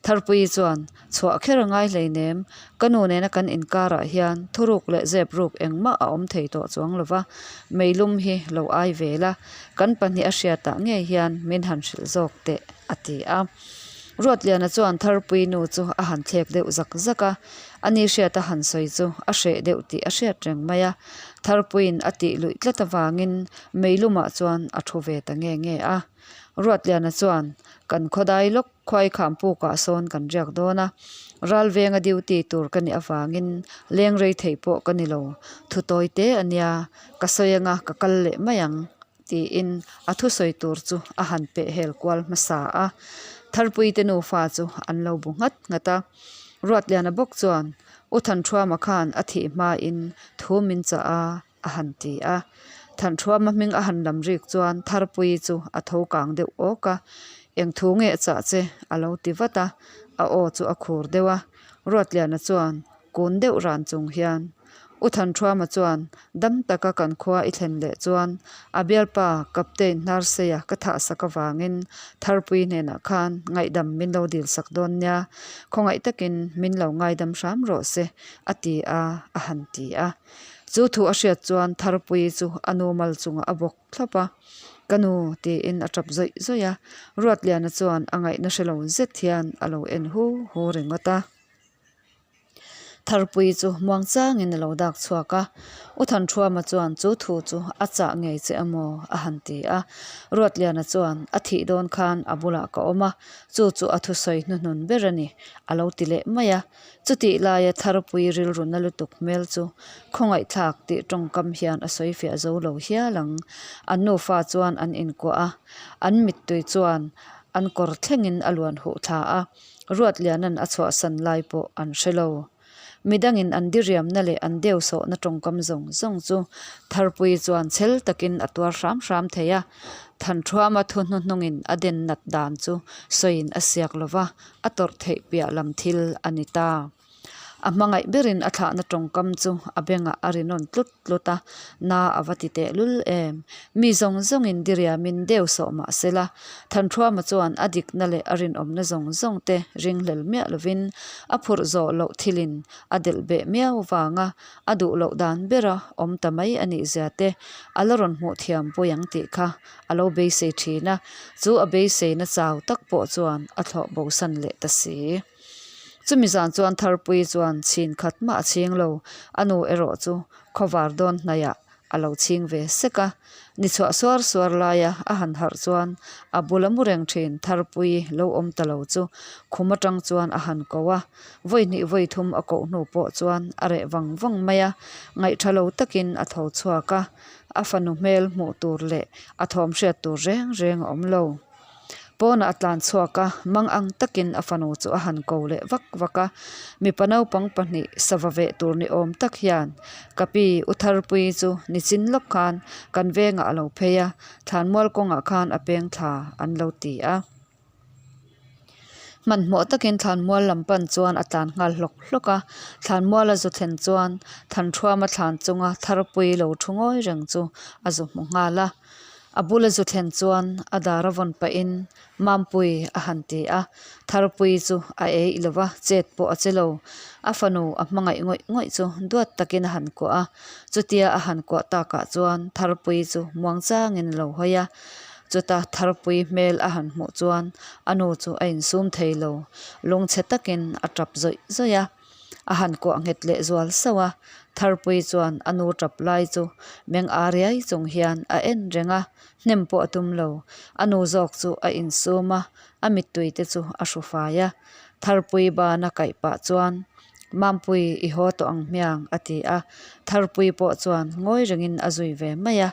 Tharpuii chuan, Chhuah kher a ngai hleinem, ka nu nena kan inkarah hian thuruk leh zep ruk engmah a awm thei tawh chuang lo va, meilum hi lo ai ve la, kan pahniha hriatah ngei hian min han hrilh zawk teh, a ti a. Ruatliana chuan Tharpuii nu chu a han thlek deuh zak zak a, ani hriata han sawi chu a hreh deuh tih a hriat reng mai a. Tharpuiin a tih luih tlat avangin meilumah chuan a thu ve ta nge nge a. Ruatliana chuan, Kan khawdai lawk khuaikham pukah sawn kan riak dawn a, ralvenga duty tur ka nih avangin leng rei theih pawh ka ni lo, thu tawi te a nia, ka sawi anga ka kal leh mai ang. Tiin a thusawi tur chu a han peh hel kual hmasa a. Tharpuite nufa chu an lo bu nghat nghat a. Ruatliana bawk chuan, U Thanṭhuama khan a thih hmain thu min chah a, a han ti a. Thanṭhuama hming a han lam rik chuan Tharpuii chu a tho kang deuh awk a. Eng thu nge a chah che? a lo ti vat a. A aw chu a khur deuh a. Ruatliana chuan, Kun deuh ran chung hian U Thanṭhuama chuan dam taka kan khua i thlen leh chuan a bialpa Captain Hnarseia ka thah sak avangin Tharpui hnenah khan ngaihdam min lo dil sak dawn nia, khawngaih takin min lo ngaidam hram rawh se a ti a, a han ti a. Chu thu a hriat chuan Tharpui chu a nu mal chungah a bawk thlawp a, Ka nu tiin a tap zawih zawih a, Ruatliana chuan a ngaihna hre lo zet hian a lo en hu hu ringawt a. Tharpui chu muang changin a lo dak chhuak a, U Thanṭhuama chuan chu thu chu a chah ngei che amaw a han ti a. Ruatliana chuan a thih dawn khan a bulah ka awm a, chu chu a thusawi hnuhnun ber a ni a lo ti leh mai a. Chutih laia Tharpui rilru na lutuk hmel chu khawngaihthlak tih tawngkam hian a sawi fiah zo lo hial ang. An nufa chuan an inkuah a, an mittui chuan an kawr thlengin a luan huh thla a. Ruatliana'n a chhuahsan lai pawh an hre lo. Midangin an diriamna leh an deusawhna tawngkam zawng zawng chu Tharpuii chuan chhel takin a tuar hram hram thei a. Thanṭhuama thu hnuhnungin a den nat dan chu sawiin a siak lo va, a tawrh theih piah lam thil a ni ta. A hmangaih berin a thlahna tawngkam chu a bengah a ri nawn tlut tlut a, na a va ti teh lul em. Mi zawng zawngin diriamin deu sawh mah se la, Thanṭhuama chuan a dikna leh a rinawmna zawng zawng te ringhlel miah lovin a phurh zawh loh thilin a delh beh miau vanga a duh loh dan bera awm ta mai a nih zia te a la rawn hmuh thiam pui ang tih kha a lo beisei thin a, chu a beiseina chau tak pawh chuan a thlawh bosan leh ta si. Chumi zan chuan Tharpuii chuan chhin khat mah a chhing lo, a nu erawh chu khawvar dawn hnaihah. A lo chhing ve sek a, ni chhuah suar suar laia a han harh chuan a bula mu reng thin Tharpuii lo awm ta lo chu khum atang chuan a han ko a, vawi hnih vawi thum a koh hnu pawh chuan a reh vang vang mai a, ngaihtha lo takin a tho chhuak a, a fanu hmel hmuh tur leh a thawm hriat tur reng reng a awm lo. Pawnah a tlan chhuak a, mang ang takin a fanu chu a han ko leh vak vak a. Mipa naupang pahnih sava veh tur ni awm tak hian ka pi U Tharpuii chu nichin lawk khan kan vengah a lo phei a, thlanmual kawngah khan a peng thla an lo ti a. Hmanhmawh takin thlanmual lam pan chuan a tlan nghal hlawk hlawk a, thlanmuala zu thlen chuan Thanṭhuama thlan chunga Tharpuii lo thu ngawi reng chu a zu hmu nghal a. A bula zu thlen chuan a dar a vawn pahin Mampui a han ti a, Tharpuii chu a ei lo va, chet pawh a che lo. A fanu a hmangaih ngawih ngawih chu duat takin a han kuah a, chutia a han kuah takah chuan Tharpuii chu muang changin a lo hawi a. Chuta Tharpuii hmel a han hmuh chuan a nu chu a insum thei lo, lungchhe takin a tap zawih zawih a. A han kuah nghet leh zual sauh a, Tharpuii chuan a nu tap lai chu meng a riai chung hian a en reng a, hnem pawh a tum lo. A nu zawk chu a insum a, a mittui te chu a hru fai a. Tharpuii bana kaih pah chuan, Mampui, i haw tawh ang hmiang, a ti a. Tharpuii pawh chuan ngawi rengin a zui ve mai a.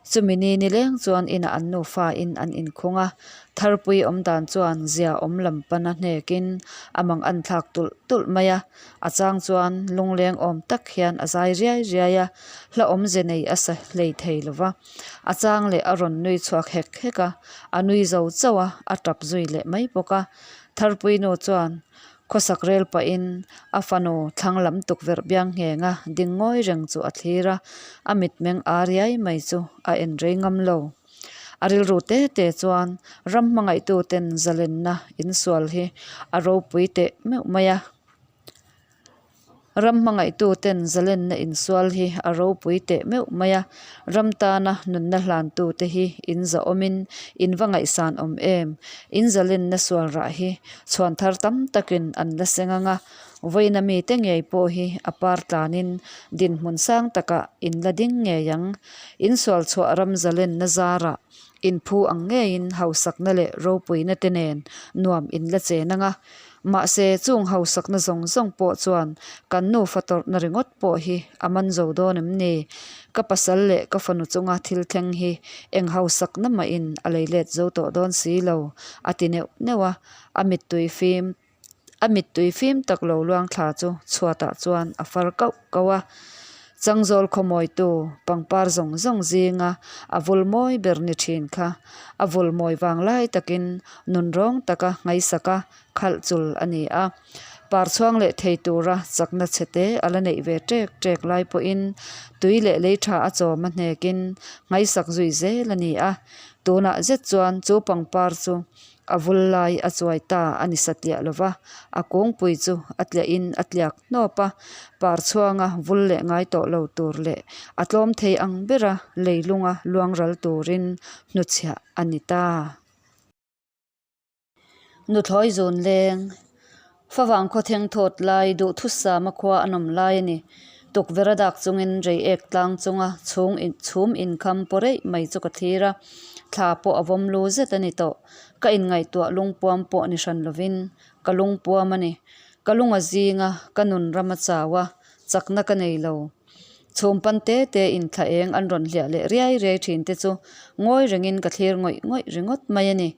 Chumi ni nileng chuan inah an nufa in an inkhung a, Tharpui awm dan chuan zia awm lam pana hnekin a mang an thlak tulh tulh mai a, a chang chuan lungleng awm tak hian a zai riai riai a, hla awmze nei a sa hlei thei lo va, a chang leh a rawn nui chhuak hek hek a, a nui zo chauh a, a tap zui leh mai bawk a. Tharpui nu chuan Khawsak rel pahin a fanu thlang lam tukverh biang nghenga ding ngawi reng chu a thlir a, a mitmeng a riai mai chu a en rei ngam lo. A rilru te te chuan ram hmangaihtuten zalenna insual hi a ropui teh meuh mai a. Ram hmangaihtuten zalenna insual hi a ropui teh meuh mai a, ram tana nunna hlantute hi in zahawmin in va ngaihsan awm em? In zalenna sual rah hi chhuan thar tam takin an la seng ang a, vawiina mite ngei pawh hi a par tlanin dinhmun sang takah in la ding ngei ang. In sual chhuah ram zalenna zarah inphu ang ngeiin hausakna leh ropuina te nen nuam in la chen ang a. Mahse, chung hausakna zawng zawng pawh chuan kan nufa tawrhna ringawt pawh hi a man zo dawn em ni? Ka pasal leh ka fanu chunga thil thleng hi eng hausakna mahin a lei let zo tawh dawn si lo, a ti neuh neuh a. A mittui fim a mittui fim tak lo luang thla chu chhuatah chuan a far kauh kauh a. Changzawl khawmawitu pangpar zawng zawng zinga a vul mawi ber ni thin kha a vul mawi vang lai takin nunrawng taka ngaihsak a khalh chul a ni a. Par chhuang leh thei tura chakna chhe te a la neih ve ṭek ṭek lai pawhin tui leh lei ṭha a chawm a hnekin ngaihsak zui zel a ni a. Tunah zet chuan chu pangpar chu A vul lai a chuai ta a ni satliah lo va, a kungpui chu a tliahin a tliak hnawp a, par chhuanga vul leh ngai tawh lo tur leh a tlawm thei ang bera leilunga luang ral turin hnuchhiah a ni ta. Nuthlawi zun leng. Favang khawtheng thawt lai duhthusama khua a nawm lai a ni. Tukverh a dak chungin rei ek tlang chunga chhung in chhum inkham paw reih mai chu ka thlir a, thla pawh a vawm lu zet a ni tawh. Ka inngaihtuah lungpuam pawh ni hran lovin ka lungpuam a ni. Ka lung a zing a, ka nun ram a chau a, chakna ka nei lo. Chhum pan te te in thla eng an rawn hliah leh riai riai thin te chu ngawi rengin ka thlir ngawih ngawih ringawt mai a ni.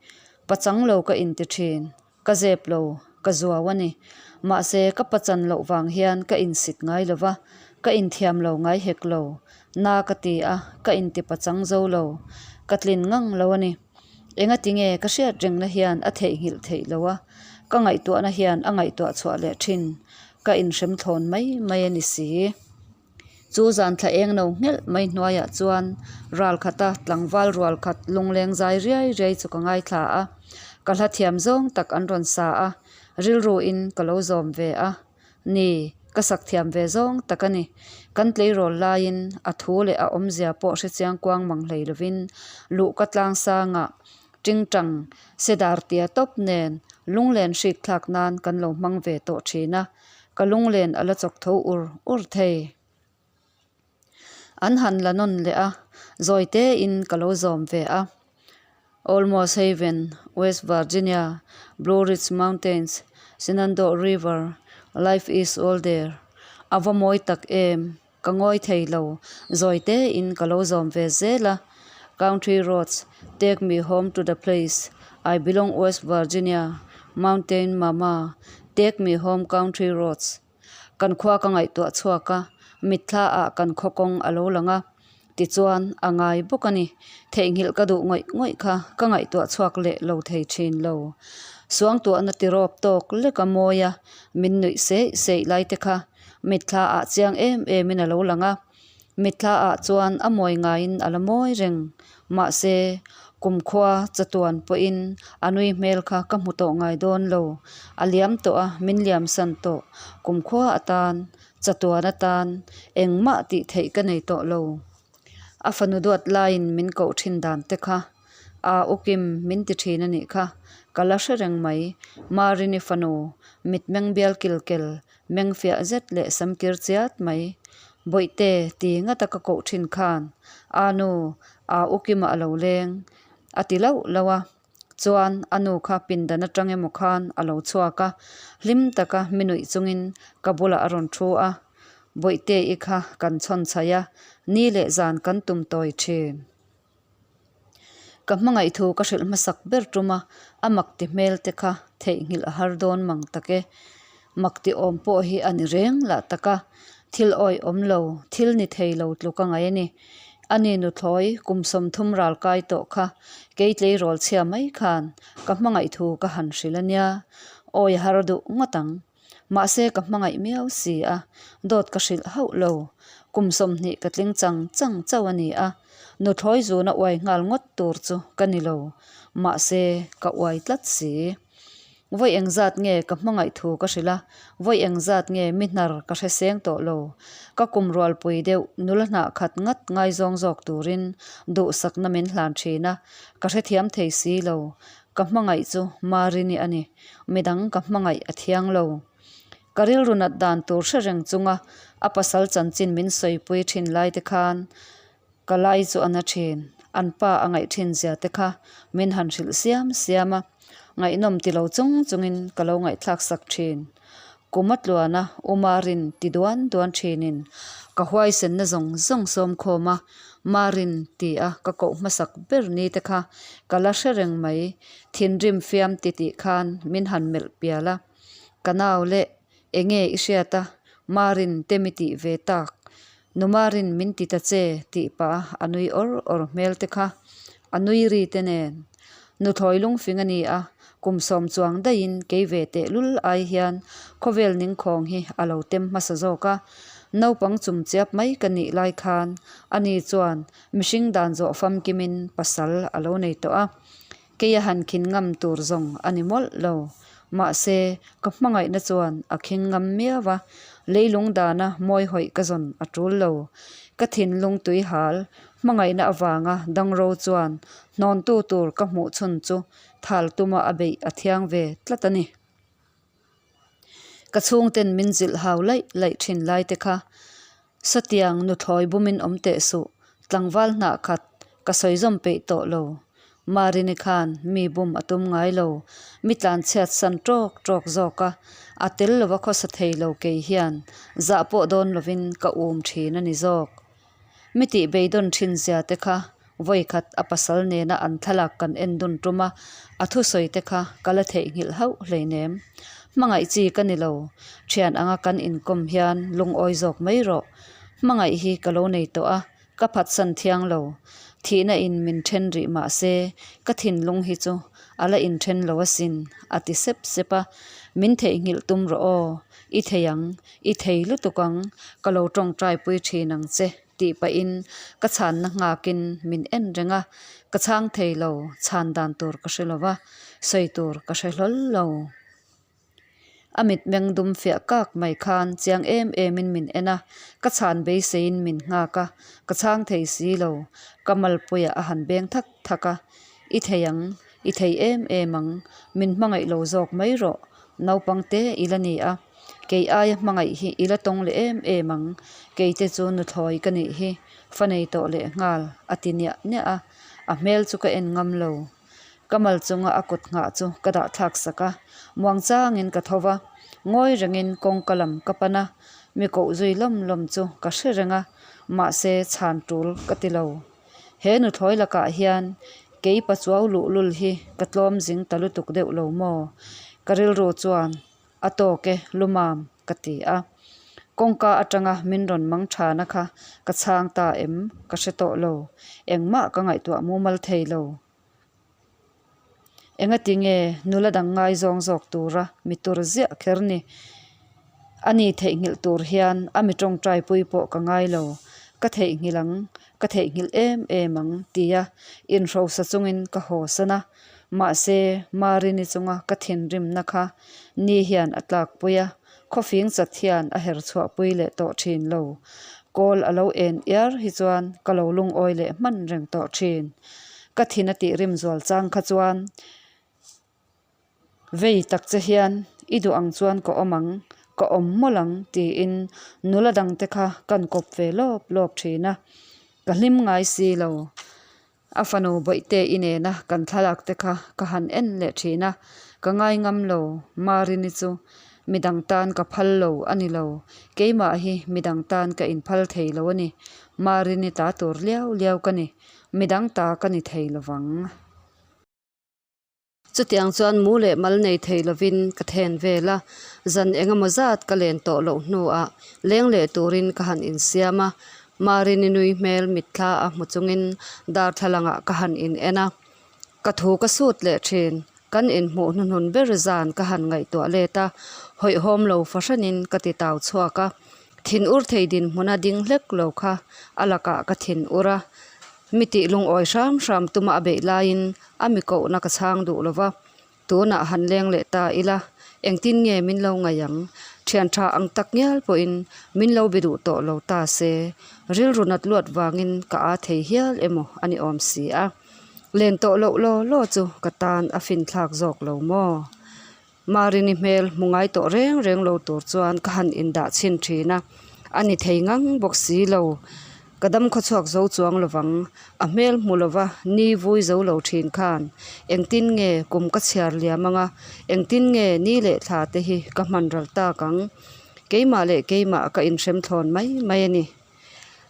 Pachang lo ka inti thin. Ka zep lo, ka zuau a ni. Mahse, ka pachan loh vang hian ka insit ngai lo va, ka inthiam lo ngai hek lo. Na ka ti a, ka inti pachang zo lo. Ka tlin ngang lo a ni. Engati nge ka hriat rengna hian a theihnghilh theih lo a, ka ngaihtuahna hian a ngaihtuah chhuah leh thin. Ka inhrem thlawn mai mai a ni si. Chu zan thla eng no nghelh mai hnuaiah chuan ral khata tlangval rual khat lungleng zai riai riai chu ka ngaithla a, ka hla thiam zawng tak an rawn sa a, rilruin ka lo zawm ve a, ni, ka sak thiam ve zawng tak a ni. Kan tleirawl laiin a thu leh a awmzia pawh hre chiang kuang mang hlei lovin luh ka tlang sangah tingtang sedar tia tawp nen lunglen hrik thlak nan kan lo hmang ve tawh thin a. Ka lunglen a la chawk tho ur ur thei. An han la nawn leh a, zawi tein ka lo zawm ve a. Almost Heaven, West Virginia, Blue Ridge Mountains, Shenandoah River, Life is All There. A va mawi tak em! Ka ngawi thei lo, zawi tein ka lo zawm ve zel a. Country Roads, Take Me Home to the Place I Belong West Virginia, Mountain Mama, Take Me Home Country Roads. Kan khua ka ngaihtuah chhuak a, mitthla ah kan khaw kawng a lo lang a. Tichuan, a ngai bawk a ni. Theihnghilh ka duh ngawih ngawih kha ka ngaihtuah chhuak leh lo thei thin lo. Suangtuahna tirawp tawk lek a mawi a, min nuih seih seih lai te kha mitthla ah chiang em em in a lo lang a. Mitthla ah chuan a mawi ngaiin a la mawi reng. Mahse, kumkhua chatuan pawhin a nui hmel kha ka hmu tawh ngai dawn lo. A liam tawh a, min liamsan tawh. Kumkhua atan Chatuan atan engmah tih theih ka nei tawh lo. A fanu duat laiin min koh thin dan te kha aa ukim min ti thin a nih kha. Ka la hre reng mai. Marini fanu mit meng bial kil kel, meng fiah zet leh sam kir chiat mai. Bawihte ti ngata ka koh thin khan aa nu aa ukimah a lo leng a ti lauh lauh a. Chuan a nu kha pindan atang emaw khan a lo chhuak a, hlim taka mi nuih chungin ka bulah a rawn thu a, Bawihte-i kha kan chhawn chhaih a, ni leh zan kan tum tawi thin. Ka hmangaih thu ka hrilh hmasak ber tum a, a mak ti hmel te kha theihnghilh a har dawn mang tak e. Mak ti awm pawh hi a ni reng lah tak a, thil awih awm lo, thil ni thei lo tluk a ngaih a ni. Ani nuthlawi kum 30 ral kai tawh kha kei tleirawl chhia mai khan ka hmangaih thu ka han hrilh a nia, awi a har duh ngawt ang. Mahse ka hmangaih miau si a, dawt ka hrilh hauh lo. Kum 20 ka tling chang chang chauh a ni a, nuthlawi zuna uai nghal ngawt tur chu ka ni lo, mahse ka uai tlat si. Vawi engzat nge ka hmangaih thu ka hrilh a, vawi engzat nge mi hnar ka hre seng tawh lo. Ka kum rualpui deuh nula hnah khat ngat ngaizawng zawk turin duhsakna min hlan thin a, ka hrethiam thei si lo. Ka hmangaih chu Marini a ni, midang ka hmangaih a thiang lo. Ka rilru nat dan tur hre reng chunga a pasal chanchin min sawipui thin lai te khan Ka lai chu a na thin. An pa a ngaih thin zia te kha min han hrilh siam siam a, ngaihnawm ti lo chung chungin ka lo ngaihthlak sak thin. Kum a tluan a, U Marin ti duan duan thinin ka huaisenna zawng zawng sawm khawm a, Marin ti a ka koh hmasak ber ni te kha ka la hre reng mai. Thinrim fiam ti tih khan min han melh pial a, ka nau leh enge i hriat a, Marin te mi tih ve tak Numarin min ti ta che tih pah a nui awr awr hmel te kha a nui ri te nen. Nuthlawi lungfing a ni a, kum 10 chuang daihin kei ve tehlul ai hian khawvel ningkhawng hi a lo tem hmasa zawk a. Naupang chum chiap mai ka nih lai khan ani chuan mihring dan zawh famkimin pasal a lo nei tawh a. Kei a han khin ngam tur zawng a ni mawlh lo. Mahse, ka hmangaihna chuan a khing ngam miau a, leilung dana mawi hawih ka zawn a tul lo. Ka thinlung tui hal, hmangaihna avanga dangro chuan hnawntu tur ka hmuh chhun chu thal tuma a beih a thiang ve tlat a ni. Ka chhungten min zilh hau laih laih thin lai te kha satiang nuthlawi bumin awm teh suh, tlangval hnah khat ka sawi zawm peih tawh lo. Marini khan mi bum a tum ngai lo, mi tlanchhiat san tawk tawk zawk a, a tel lova khawsa thei lo kei hian zah pawh dawn lovin ka um thin a ni zawk. Mi tih beidawn thin zia te kha vawi khat a pasal nena an thlalak kan en dun tum a, a thusawi te kha ka la theihnghilh hauh hleinem. Hmangaih chi ka ni lo, thian anga kan inkawm hian lungawi zawk mai rawh. Hmangaih hi ka lo nei tawh a, ka phatsan thiang lo. Thihna in min then rih mah se, ka thinlung hi chu a la inthen lo asin, a ti sep sep a. Min theihnghilh tum rawh aw, i thei ang, I thei lutuk ang, ka lo tawngtai pui thin ang che, tih pahin ka chhanna nghakin min en reng a, ka chhang thei lo, chhan dan tur ka hre lo va, sawi tur ka hre hlawl lo. A mitmeng dum fiah kak mai khan chiang em emin min en a, ka chhan beiseiin min nghak a, ka chhang thei si lo, ka malpuiah a han beng thak thak a, I thei ang, i thei em em ang, min hmangaih lo zawk mai rawh, naupang te i la ni a. Kei aia hmangaih hi i la tawng leh em em ang, kei te chu nuthlawi ka nih hi. Fa nei tawh leh nghal, a ti niah niah a, a hmel chu ka en ngam lo. Ka mal chunga a kut nghah chu ka dah thlak sak a, muang changin ka tho va, ngawi rengin kawngka lam ka pan a, mi koh zui lawm lawm chu ka hre reng a, mahse chhan tul ka ti lo. He nuthlawi lakah hian kei pachuau luhlul hi ka tlawm zing ta lutuk deuh lo maw? Ka rilru chuan A tawk e, lumam, ka ti a. Kawngka atanga min rawn mang thana kha ka chhang ta em ka hre tawh lo. Engmah ka ngaihtuah mumal thei lo. Engati nge nula dang ngaizawng zawk tura mi tur ziah kher ni? A ni theihnghilh tur hian a mi tawngtai pui pawh ka ngai lo. Ka theihnghilh ang, ka theihnghilh em em ang, tia inhrosa chungin ka haw san a. Mahse, Marini chunga ka thinrimna kha ni hian a tlakpui a, khawfing chat hian a her chhuahpui leh tawh thin lo. Kawl a lo en iar hi chuan ka lo lungawi leh hman reng tawh thin. Ka thin a tih rim zual chang kha chuan vei tak che hian i duh ang chuan ka awm ang, ka awm mawlh ang tiin nula dangte kha kan kawp ve lawp lawp thin a, ka hlim ngai si lo. A fanu bawihte i nena kan thlalak te kha ka han en leh thin a, ka ngai ngam lo, Marini chu midang tan ka phal lo a ni lo, keimah hi midang tan ka inphal thei lo a ni, Marini ta tur liau liau ka ni, midang ta ka ni thei lo vang. Chutiang chuan mu leh mal nei thei lovin ka then vel a, zan eng emaw zat ka len tawh loh hnuah leng leh turin ka han insiam a, Marini nui hmel mitthla a hmu chungin darthlalangah ka han in en a, ka thu ka sut leh thin, kan inhmuh hnuhnun ber zan ka han ngaihtuah let a, hawihhawm lo fahranin ka ti tau chhuak a, thin ur thei dinhmuna ding hlek lo kha a lakah ka thin ur a, Mi tih lungawi hram hram tuma a beih laiin a mi kohna ka chhang duh lo va, tunah han leng leh ta ila, engtin nge min lo ngaih ang? Thian tha ang tak ngial pawhin min lo be duh tawh lo ta se, rilru nat luat vangin ka aa thei hial emaw a ni awm si a. Len tawh loh law law chu ka tan a finthlak zawk lo maw? Marini hmel hmu ngai tawh reng reng lo tur chuan ka han indah chhin thin a, a ni thei ngang bawk si lo. Ka dam khawchhuak zo chuang lovang, a hmel hmu lova ni vui zo lo thin khan engtin nge kum ka chhiar liam anga, engtin nge ni leh thla te hi ka hman ral tak ang. Keimah leh keimah ka inhrem thlawn mai mai a ni.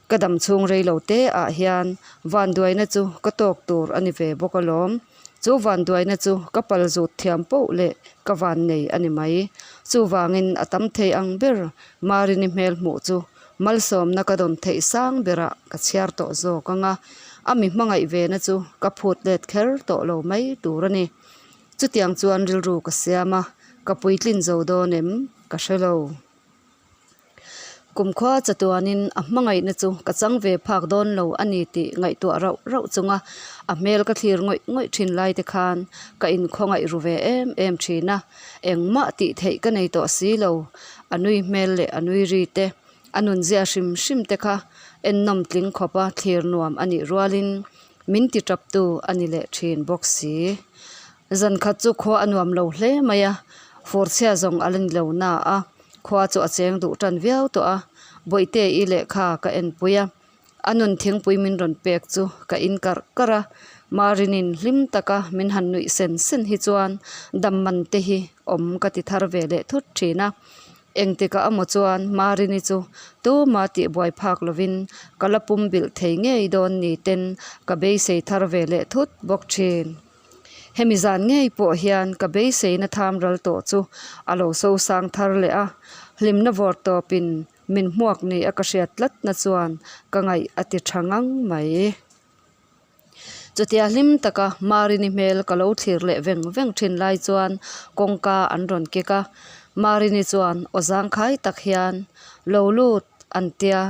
Ka dam chhung rei lo te ah hian vanduaina chu ka tawk tur a ni ve bawk alawm. Chu vanduaina chu ka pal zut thiam poh leh ka van nei a ni mai. Chuvangin a tam thei ang ber Marini hmel hmuh chu malsawmna ka dawn theih sang berah ka chhiar tawh zawk ang a, a mi hmangaih vena chu ka phut let kher tawh lo mai tur a ni. Chutiang chuan rilru ka siam a, ka puitlin zo dawn em ka hre lo. Kumkhua chatuanin a hmangaihna chu ka chang ve phak dawn lo a ni tih ngaihtuah rauh rauh chunga a hmel ka thlir ngawih ngawih thin lai te khan ka inkhawngaih ru ve em em thin a, engmah tih theih ka nei tawh si lo. A nui hmel leh a nui ri te, a nunzia hrim hrim te kha ennawm tling khawpa thlir nuam a nih rualin min ti taptu a ni leh thin bawk si. Zan khat chu khua a nuam lo hle mai a, furchhia zawng a la ni lo na a. Khua chu a cheng duh tan viau tawh a, Bawihte i lehkha ka enpui a, a nun thingpui min rawn pek chu ka in karh karh a, Marinin hlim taka min han nuih sen sen hi chuan dam man te hi awm ka ti thar ve leh thut thin a, engtikah amaw chuan Marini chu tuma tih buai phak lovin ka la pum bilh thei ngei dawn ni ten ka beisei thar ve leh thut bawk thin. Hemi zan ngei pawh hian ka beiseina tham ral tawh chu a lo so sang thar leh a, hlimna vawr tawpin min hmuak ni a ka hriat tlatna chuan ka ngaih a ti tha ngang mai. Chutia hlim taka Marini hmel ka lo thlir leh veng veng thin lai chuan kawngka an rawn kek a, Marini chuan aw zangkhai tak hian lo lut an tia,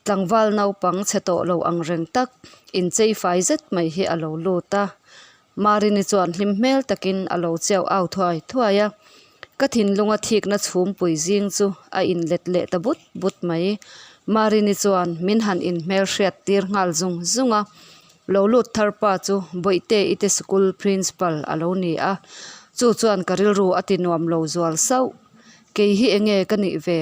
tlangval naupang chhe tawh lo ang reng tak inchei fai zet mai hi a lo lut a. Marini chuan hlim hmel takin a lo chiau au thuai thuai a, ka thinlunga thikna chhumpui zing chu a inlet leh ta but but mai. Marini chuan min han inhmel hriat tir nghal zung zung a, lo lut thar pa chu Bawihte i te school principal a lo ni a, chu chuan ka rilru a ti nuam lo zual sauh. Kei hi enge ka nih ve?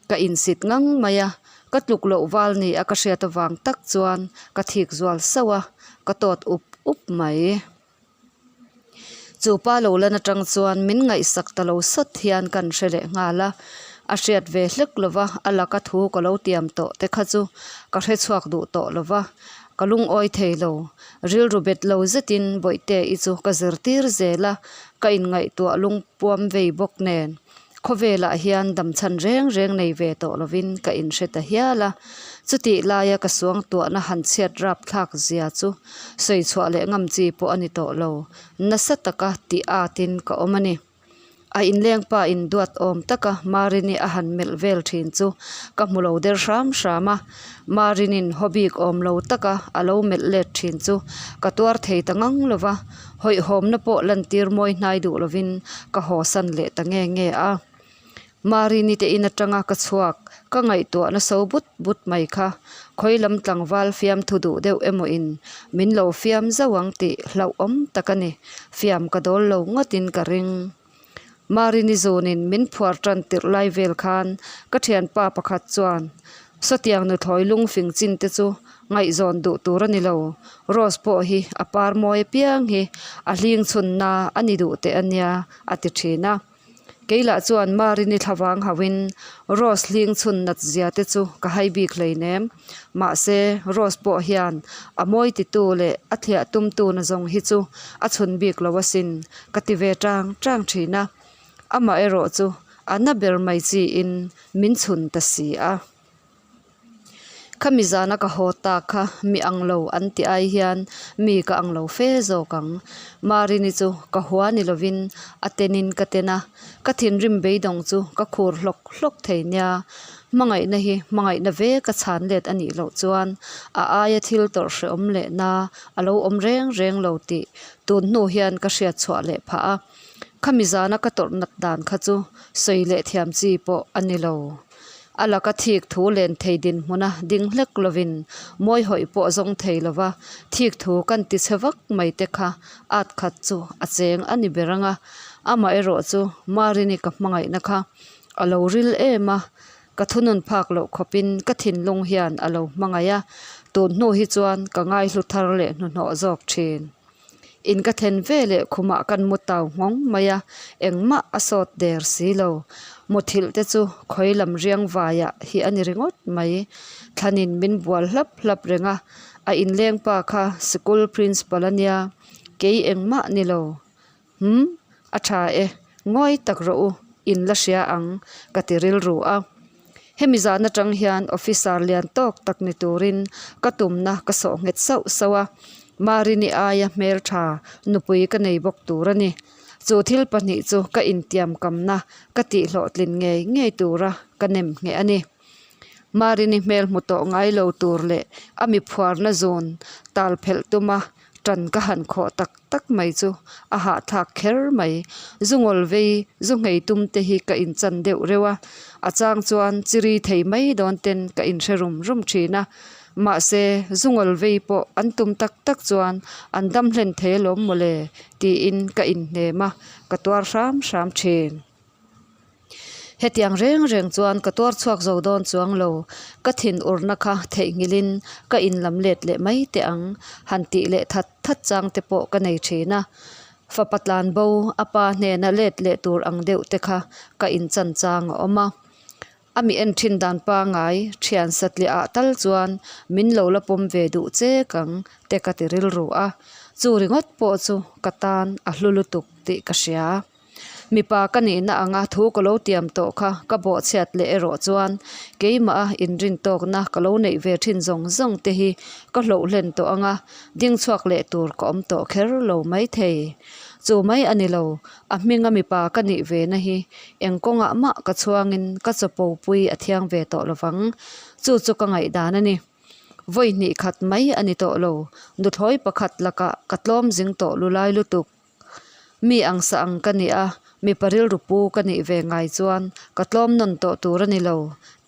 Ka insit ngang mai a, Ka tluk loh val ni a ka hriat avang tak chuan ka thik zual sauh a, ka tawt up up mai. Chu pa lo lan atang chuan min ngaihsak ta lo sawt hian kan hre leh nghal a, a hriat ve hlek lova a laka thu ka lo tiam tawh te kha chu ka hre chhuak duh tawh lova, ka lungawi thei lo. Rilru bet lo zetin Bawihte i chu ka zirtir zel a, ka inngaihtuah lungpuam vei bawk nen. Khawvelah hian damchhan reng reng nei ve tawh lovin ka inhre ta hial a, chutih laia ka suangtuahna han chhiat rapthlak zia chu sawi chhuah leh ngam chi pawh a ni tawh lo, nasa taka tih atin ka awm a ni. A inleng pa in duat awm taka Marini a han melh vel thin chu ka hmu lo der hram hram a, Marinin haw bik awm lo taka a lo melh let thin chu ka tuar thei ta ngang lo va, Hawihhawmna pawh lantir mawi hnai duh lovin ka hawsan leh ta nge nge a. Marini te in atanga ka chhuak, ka ngaihtuahna so but but mai kha khawi lam tlangval fiamthu duh deuh emaw in min lo fiam zauh ang tih hlauhawm tak a ni. Fiam ka dawl lo ngawtin ka ring. Marini zunin min phuar tan tirh lai vel khan ka thianpa pakhat chuan, Sawtiang nuthlawi lungfing chin te chu ngaihzawn duh tur a ni lo. Rose pawh hi a par mawi apiang hi a hling chhunna a ni duh teh a nia, a ti thin a. Keilah chuan Marini thlavang hauhin Rose hling chhun nat zia te chu ka hai bik hleinem. Mahse, Rose pawh hian a mawi titu leh a thliah tumtu na zawng hi chu a chhun bik lo asin ka ti ve tang tang thin a. Amah erawh chu a na ber mai chiin min chhun ta si a. Khami zana ka haw tak kha mi ang lo an ti ai hian mi ka ang lo fe zawk ang. Marini chu ka hua ni lovin a tenin ka ten a, ka thinrim beidawng chu ka khur hlawk hlawk thei nia. Hmangaihna hi hmangaihna ve ka chhan let a nih loh chuan a aia thil tawrh hrehawm leh na a lo awm reng reng lo tih tun hnu hian ka hriat chhuah leh phah a. Khami zana ka tawrh nat dan kha chu sawi leh thiam chi pawh a ni lo. A laka thik thu len thei dinhmuna ding hlek lovin mawi hawih pawh zawng thei lova thik thu kan ti chhe vak mai te kha at khat chu a cheng a ni ber ang a. Amaherawh chu Marini ka hmangaihna kha a lo ril em a, ka thunun phak loh khawpin ka thinlung hian a lo hmangaih a, tun hnu hi chuan ka ngaihlu thar leh hnuhnawh zawk thin. In ka then ve leh khumah kan mu tau nghawng mai a, engmah a sawt der si lo. Muthilh te chu khawi lam riang vaiah hi a ni ringawt mai. Thlanin min bual hlap hlap reng a, a inleng pa kha sikul principal a nia, kei engmah ni lo. Hum, a tha e, ngawi tak rawh u, in la hria ang, ka ti rilru a. Hemi zan atang hian officer lian tawk tak ni turin ka tumna ka sawh nghet sauh sauh a, Marini aia hmeltha nupui ka nei bawk tur a ni. Chu thil pahnih chu ka intiamkamna ka tihhlawhtlin ngei ngei tura ka nem ngheh a ni. Marini hmel hmu tawh ngai lo tur leh a mi phuarna zun tal phelh tuma Ṭan ka han khawh tak tak mai chu a hahthlak kher mai. Zu ngawl vei, zu nghei tum te hi ka inchan deuh reuh a, a chang chuan chiri thei mai dawn ten ka inhre rum rum ṭhin a. Mahse, zu ngawl vei pawh an tum tak tak chuan an dam hlen thei alawm mawle tiin ka inhnem a, ka tuar hram hram ṭhin. Hetiang reng reng chuan ka tuar chhuak zo dawn chuang lo, ka thin urna kha theihnghilhin ka inlam let leh mai teh ang, han tih leh that that chang te pawh ka nei thin a. Fapa tlan bo a pa hnena let leh tur ang deuh te kha ka inchan chang a awm a. A mi en thin dan pangai thian satliah ah tal chuan min lo la pawm ve duh chek ang te ka ti rilru a, chu ringawt pawh chu ka tan a hlu lutuk tih ka hria. Mipa ka nihna anga thu ka lo tiam tawh kha ka bawhchhiat leh erawh chuan keimah a inrin tawkna ka lo neih ve thin zawng zawng te hi ka hloh hlen tawh anga ding chhuak leh tur ka awm tawh kher lo mai thei. Chu mai a ni lo, a hminga mipa ka nih ve na hi eng kawngah mah ka chhuangin ka chapo pui a thiang ve tawh lovang. Chu chu ka ngaihdan a ni. Vawi hnih khat mai a ni tawh lo, nuthlawi pakhat lakah ka tlawm zing tawh lulai lutuk. Mi ang sa ang ka nih a, mipa rilru pu ka nih ve ngai chuan ka tlawm nawn tawh tur a ni lo,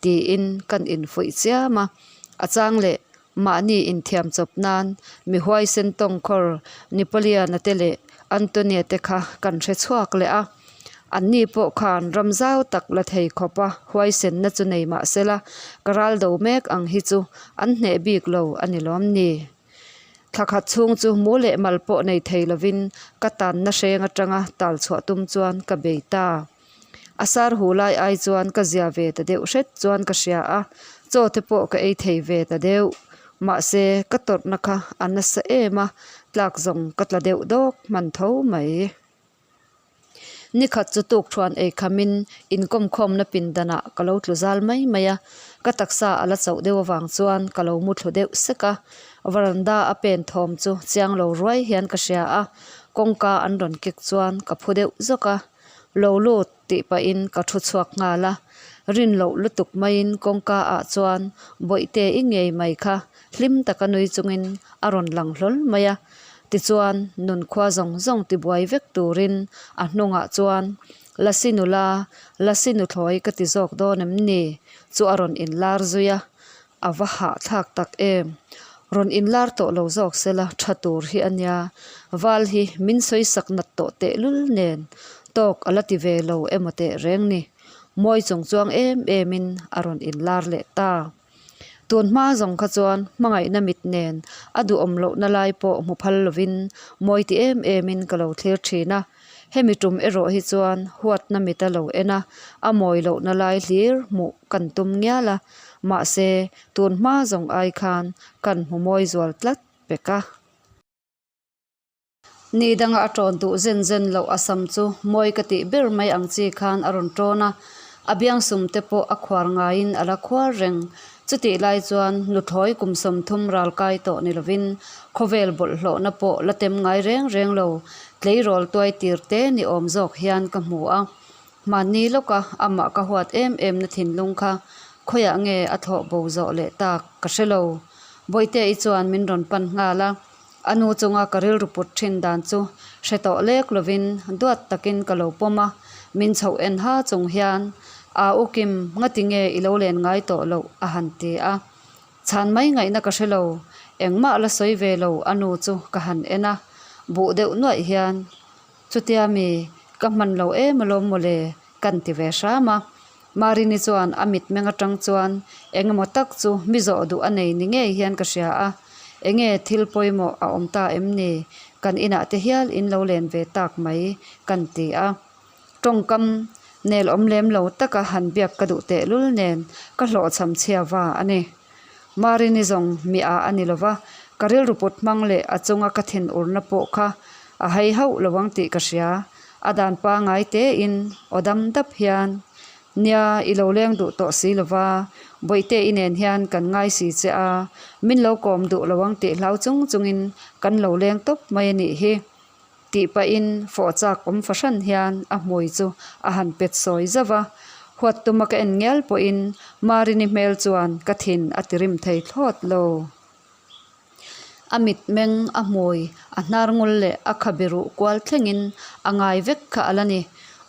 tiin kan infuih chiam a. A chang leh mahni inthiam chawp nan mi huaisen tawngkhawr Napoleon-a te leh Antonia te kha kan hre chhuak leh a. Anni pawh khan ram zau tak la thei khawpa huaisenna chu nei mah sela, ka ral do mek ang hi chu an hneh bik lo a ni lawm ni? Thla khat chhung chu mu leh mal pawh nei thei lovin ka tanna hreng atanga tal chhuah tum chuan ka bei ta. A sar hu lai ai chuan ka zia ve ta deuh hret chuan ka hria a, chaw te pawh ka ei thei ve ta deuh. Mahse, ka tawrhna kha a nasa em a, tlak zawng ka tla deuh dawk hman tho mai. Nikhat chu tukthuan ei khamin inkawmkhawmna pindanah ka lo tlu zal mai mai a, ka taksa a la chauh deuh avang chuan ka lo mu thlu deuh sek a, varanda a pen thawm chu chiang lo ruai hian ka hria a, kawngka an rawn kek chuan ka phu deuh zawk a. Lo lut tih pahin ka thu chhuak nghal a, rin loh lutuk maiin kawngka ah chuan bawihte i ngei mai kha hlim taka nui chungin a rawn lang hlawl mai a. Tichuan nunkhua zawng zawng tibuai vek turin a hnungah chuan Lasi nula, Lasi nuthlawi ka ti zawk dawn em ni? chu a rawn inlar zui a, A va hahthlak tak em? Rawn inlar tawh lo zawk sela tha tur hi a nia. Val hi min sawisak nat tawh tehlul nen tawk a la ti ve lo emaw teh reng ni. Mawi chung chuang em emin a rawn inlar leh ta. Tun hma zawng kha chuan hmangaihna mit nen a duhawm lohna lai pawh hmu phal lovin mawi ti em emin ka lo thlir thin a. Hemi tum erawh hi chuan huatna mit a lo en a, a mawi lohna lai hlir hmuh kan tum ngial a. Mahse, tun hma zawng ai khan kan hmu mawi zual tlat pek a. Ni danga a tawn duh zen zen loh a sam chu mawi ka tih ber mai ang chi khan a rawn tawn a, a biangsum te pawh a khuar ngaiin a la khuar reng. Chutih lai chuan nuthlawi kum 30 ral kai tawh ni lovin khawvel bawlhhlawhna pawh la tem ngai reng reng lo, tleirawl tuai tir te ni awm zawk hian ka hmu a. Mahni lawka amah ka huat em em na thinlung kha khawiah nge a thlawh bo zawh leh tak ka hre lo. Bawihte-i chuan min rawn pan nghal a, a nu chunga ka rilru put thin dan chu hre tawh lek lovin duat takin ka lo pawm a, min chhoh en ha chung hian Aa u Kim, ngati nge i lo len ngai tawh loh? a han ti a. Chhan mai ngaihna ka hre lo, engmah la sawi ve lo a nu chu ka han en a, buh deuh nuaih hian Chutia mi, ka hman lo em alawm mawle, kan ti ve hram a. Marini chuan a mitmeng atang chuan eng emaw tak chu mi zawh duh a nei ni ngei hian ka hria a, enge thil pawimawh a awm ta em ni, kan inah te hial in lo len ve tak mai, kan ti a. Tawngkam nel awm lem lo taka han biak ka duh tehlul nen ka hlawhchham chhia va a ni. Marini zawng mi a a ni lo va, ka rilru put hmang leh a chunga ka thin urna pawh kha a hei hauh lo ang tih ka hria. A dan pangai tein aw dam dap hian, Nia, i lo leng duh tawh si lo va, Bawihte i nen hian kan ngai si che a, min lo kawm duh lo ang tih hlau chung chungin kan lo leng tawp mai a nih hi. Tih pahin fawh chak awm fahran hian a hmui chu a han pet sawi zauh a, huat tuma ka en ngial pawhin Marini hmel chuan ka thin a ti rim thei thlawt lo. A mitmeng, a hmui, a hnar ngul leh a khabe ruh kual thlengin a ngai vek kha a la ni.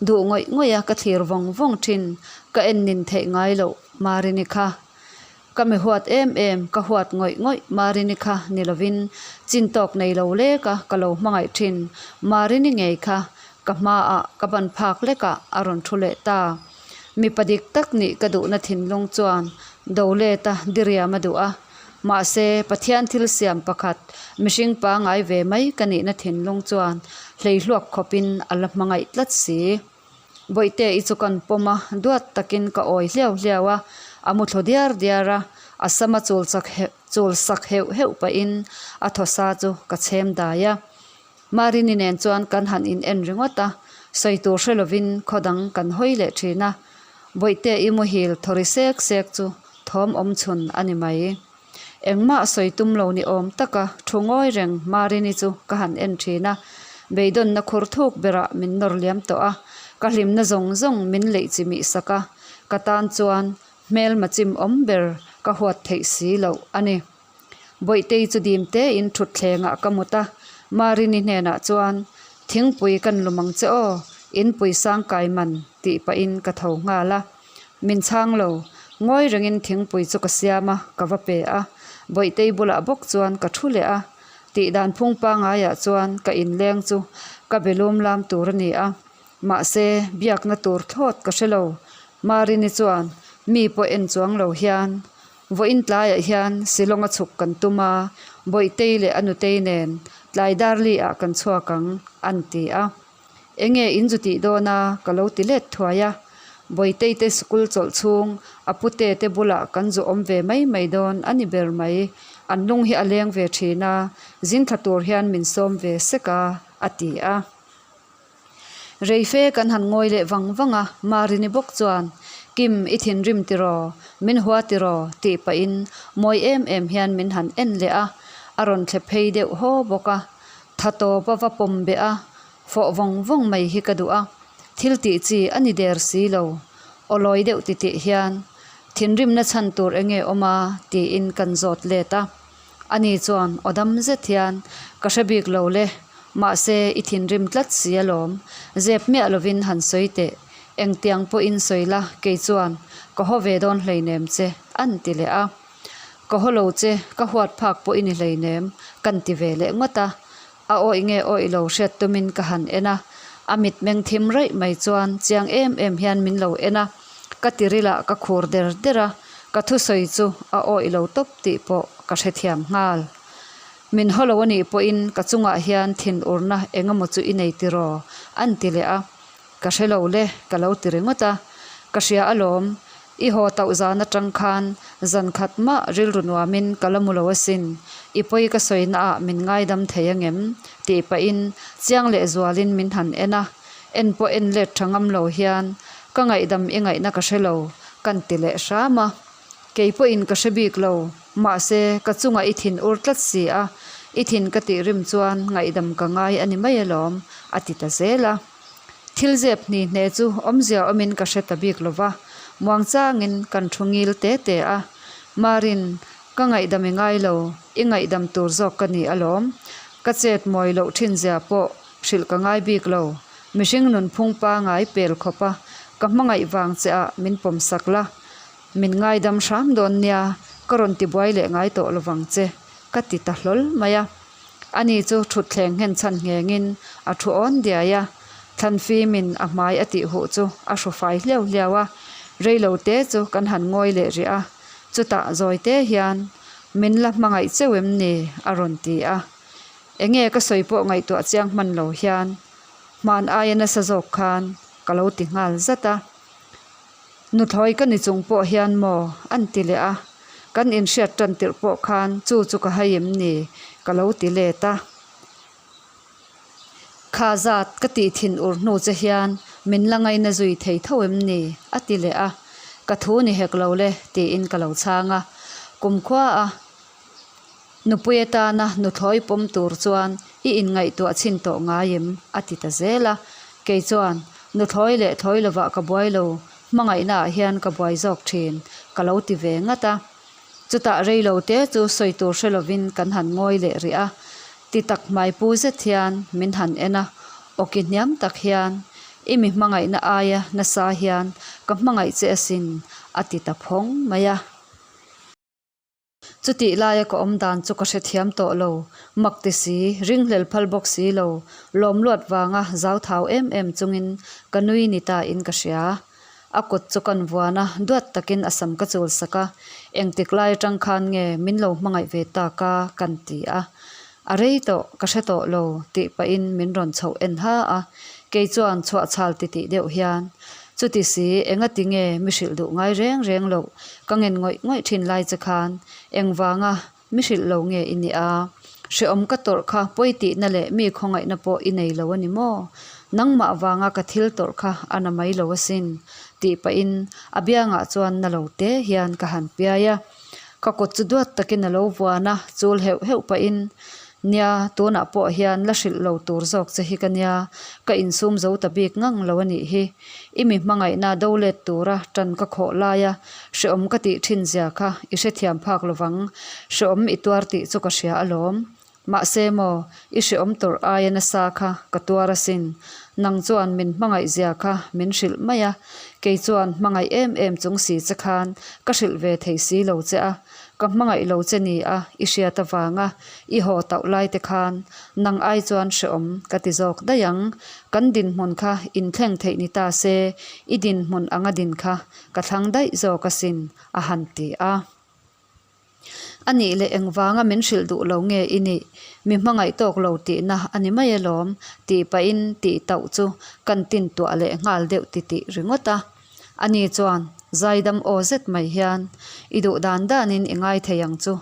Duh ngawih ngawih a ka thlir vawng vawng thin, ka en nin theih ngai loh Marini kha. Ka mi huat em em, ka huat ngawih ngawih Marini kha ni lovin chin tawk nei lo lek a ka lo hmangaih thin Marini ngei kha ka hmaah ka ban phak lekah a rawn thu leh ta. Mipa dik tak nih ka duhna thinlung chuan do let a diriam a duh a, mahse Pathian thil siam pakhat mihring pangai ve mai ka nihna thinlung chuan hleihluak khawpin a la hmangaih tlat si. Bawihte i chu kan pawm a, duat takin ka awi hliau hliau a, a mu thlu diar diar a, a sama chul chak heuh chul sak heuh heuh pahin a thawsa chu ka chhem dai a. Marini nen chuan kan han in en ringawt a, sawi tur hre lovin khaw dang kan hawi leh thin a, Bawihte i muhil thawri sek sek chu thawm awm chhun a ni mai. Engmah sawi tum lo ni awm taka thu ngawi reng Marini chu ka han en thin a, beidawnna khur thuk berah min nawr liam tawh a, ka hlimna zawng zawng min leih chi mih sak a, ka tan chuan hmelma chim awm ber ka huat theih si loh a ni. Bawihtei chu dim tein thutthlengah ka mut a, Marini hnenah chuan, Thingpui kan lum ang che aw, inpui sang kai man tih pahin ka tho nghal a. Min chhang lo, ngawi rengin thingpui chu ka siam a, ka va pe a. Bawihtei bulah bawk chuan ka thu leh a, tih dan phung pangaiah chuan ka inleng chu ka be lum lam tur a ni a. Mahse, biakna tur thlawt ka hre lo. Marini chuan mi pawh en chuang lo hian, Vawiin tlaiah hian Shillong-a chhuk kan tum a, Bawihtei leh a nutei nen tlai darli-ah kan chhuak ang, an ti a. Enge in zu tih dawn a? ka lo ti let thuai a. Bawihtei te school chawlh chhung a pute te bulah kan zu awm ve mai mai dawn a ni ber mai. An lung hi a leng ve thin a, zing thla tur hian min sawm ve sek a, a ti a. Reife kan han ngawi leh vang vang a, Marini bawk chuan, Kim, i thinrim tiraw? Min hua tiraw? tih pahin mawi em em hian min han en leh a, a rawn thle phei deuh haw bawk a. Tha tawp a va pawm beh a, fawh vawng vawng mai hi ka duh a, thil tih chi a ni der si lo. Aw lawi deuh titih hian, Thinrimna chhan tur enge awm a? tiin kan zawt let a. Ani chuan aw dam zet hian, Ka hre bik lo le, mahse i thinrim tlat si alawm, zep miah lovin han sawi teh, engtiang pawhin sawi la, kei chuan ka haw ve dawn hleinem che, a'n ti leh a. Ka haw lo che, ka huat phak pawh i ni hleinem, ka'n ti ve leh ngawt a. A awih nge awih lo hriat tumin ka han en a, a mitmeng thim raih mai chuan chiang em em hian min lo en a, ka tirilah ka khur der der a, ka thusawi chu a awih lo tawp tih pawh ka hrethiam nghal. Min haw lo a nih pawhin ka chungah hian thinurna eng emaw chu i nei tiraw? A'n ti leh a, Ka hre lo le, ka lo ti ringawt a. Ka hria alawm, i haw tauh zan atang khan zan khat mah rilru nuamin ka la mu lo asin, i pawi ka sawi naah min ngaidam thei angem? tih pahin chiang leh zualin min han en a, en pawh en let tha ngam lo hian ka ngaihdam i ngaihna ka hre lo, kan ti leh hram a. Kei pawhin ka hre bik lo, mahse ka chungah i thin ur tlat si a, i thin ka tih rim chuan ngaihdam ka ngai a ni mai alawm, a ti ta zel a. Thil zep hni hne chu awmzia awmin ka hre ta bik lo va, muangchangin kan thu ngil te te a. Marin, ka ngaihdam i ngai lo, i ngaihdam tur zawk ka ni alawm. Ka chet mawi loh thin zia pawh hrilh ka ngai bik lo. Mihring nunphung pangai pel khawp a, ka hmangaih vang che ah min pawm sak la. Min ngaidam hram dawn nia, ka rawn tibuai leh ngai tawh lovang che, ka ti ta hlawl mai a. Ani chu thutthleng nghen chhan nghengin a thu awn diai a, thlanfimin a hmai a tih huh chu a hru fai hliau hliau a, reilo te chu kan han ngawi leh rih a, chutah zawi te hian, Min la hmangaih cheu em ni? a rawn ti a. Enge ka sawi pawh ngaihtuah chiang hman lo hian hman aia nasa zawk khan ka lo ti nghal zat a. Nuthlawi ka ni chung pawh hian maw? An ti leh a. Kan inhriat tan tirh pawh khan chu chu ka hai em ni? Ka lo ti let a. Kha zat ka tih thin ur hnu che hian min la ngaina zui thei tho em ni? A ti leh a. Ka thu ni hek lo le tiin ka lo chhang a. Kumkhua a Nupui atana nuthlawi pawm tur chuan i inngaihtuah chhin tawh ngai em? a ti ta zel a. Kei chuan, Nuthlawi leh thlawi lovah ka buai lo, hmangaihnaah hian ka buai zawk thin, ka lo ti ve ngat a. Chutah rei lo te chu sawi tur hre lovin kan han ngawi leh rih a. Ti tak hmaipu zet hian min han en a, awki hniam tak hian, I mi hmangaihna aia nasa hian ka hmangaih che asin, a ti ta phawng mai a. Chutih laia ka awm dan chu ka hrethiam tawh lo. Mak ti si, ringhlel phal bawk si lo, lawm luat vanga zauthau em em chungin ka nui ni ta in ka hria. A kut chu kan vuan a, duat takin a sam ka chul sak a, engtik lai atang khan nge min lo hmangaih ve tak a kan ti a. A rei tawh, ka hre tawh lo tih pahin min rawn chhoh en ha a, kei chuan chhuahchhal titih deuh hian, Chuti si, engati nge mi hrilh duh ngai reng reng loh ka ngen ngawih ngawih thin lai che khan engvanga mi hrilh lo nge i nih a? Hrehawm ka tawrh kha pawi tihna leh mi khawngaihna pawh i nei lo a ni maw? Nangmah vanga ka thil tawrh kha a na mai lo asin tih pahin a biangah chuan na lo te hian ka han piai a. Ka kut chu duat takin a lo vuan a, chul heuh heuh pahin, Nia, tunah pawh hian la hrilh lo tur zawk che hi ka nia, ka insum zo ta bik ngang lo a nih hi. I mi hmangaihna do let tura tan ka khawh laia hrehawm ka tih thin zia kha i hrethiam phak lovang, hrehawm i tuar tih chu ka hria alawm. Mahse maw, i hrehawm tawrh aia nasa kha ka tuar asin. Nang chuan min hmangaih zia kha min hrilh mai a, kei chuan hmangaih em em chung si che khan ka hrilh ve thei si lo che a. Ka hmangaih lo che ni a, i hriat avanga i haw tauh lai te khan nang ai chuan hreawm ka ti zawk daih ang. Kan dinhmun kha inthleng theih ni ta se, i dinhmun anga din kha ka thlang daih zawk asin, a han ti a. A nih leh engvanga min hrilh duh lo nge i nih? Mi hmangaih tawk lo tihna a ni mai alawm, tih pahin tih tauh chu kan tin tuah leh nghal deuh titih ringawt a. Ani chuan zaidam aw zet mai hian, I duh dan danin i ngai thei ang chu.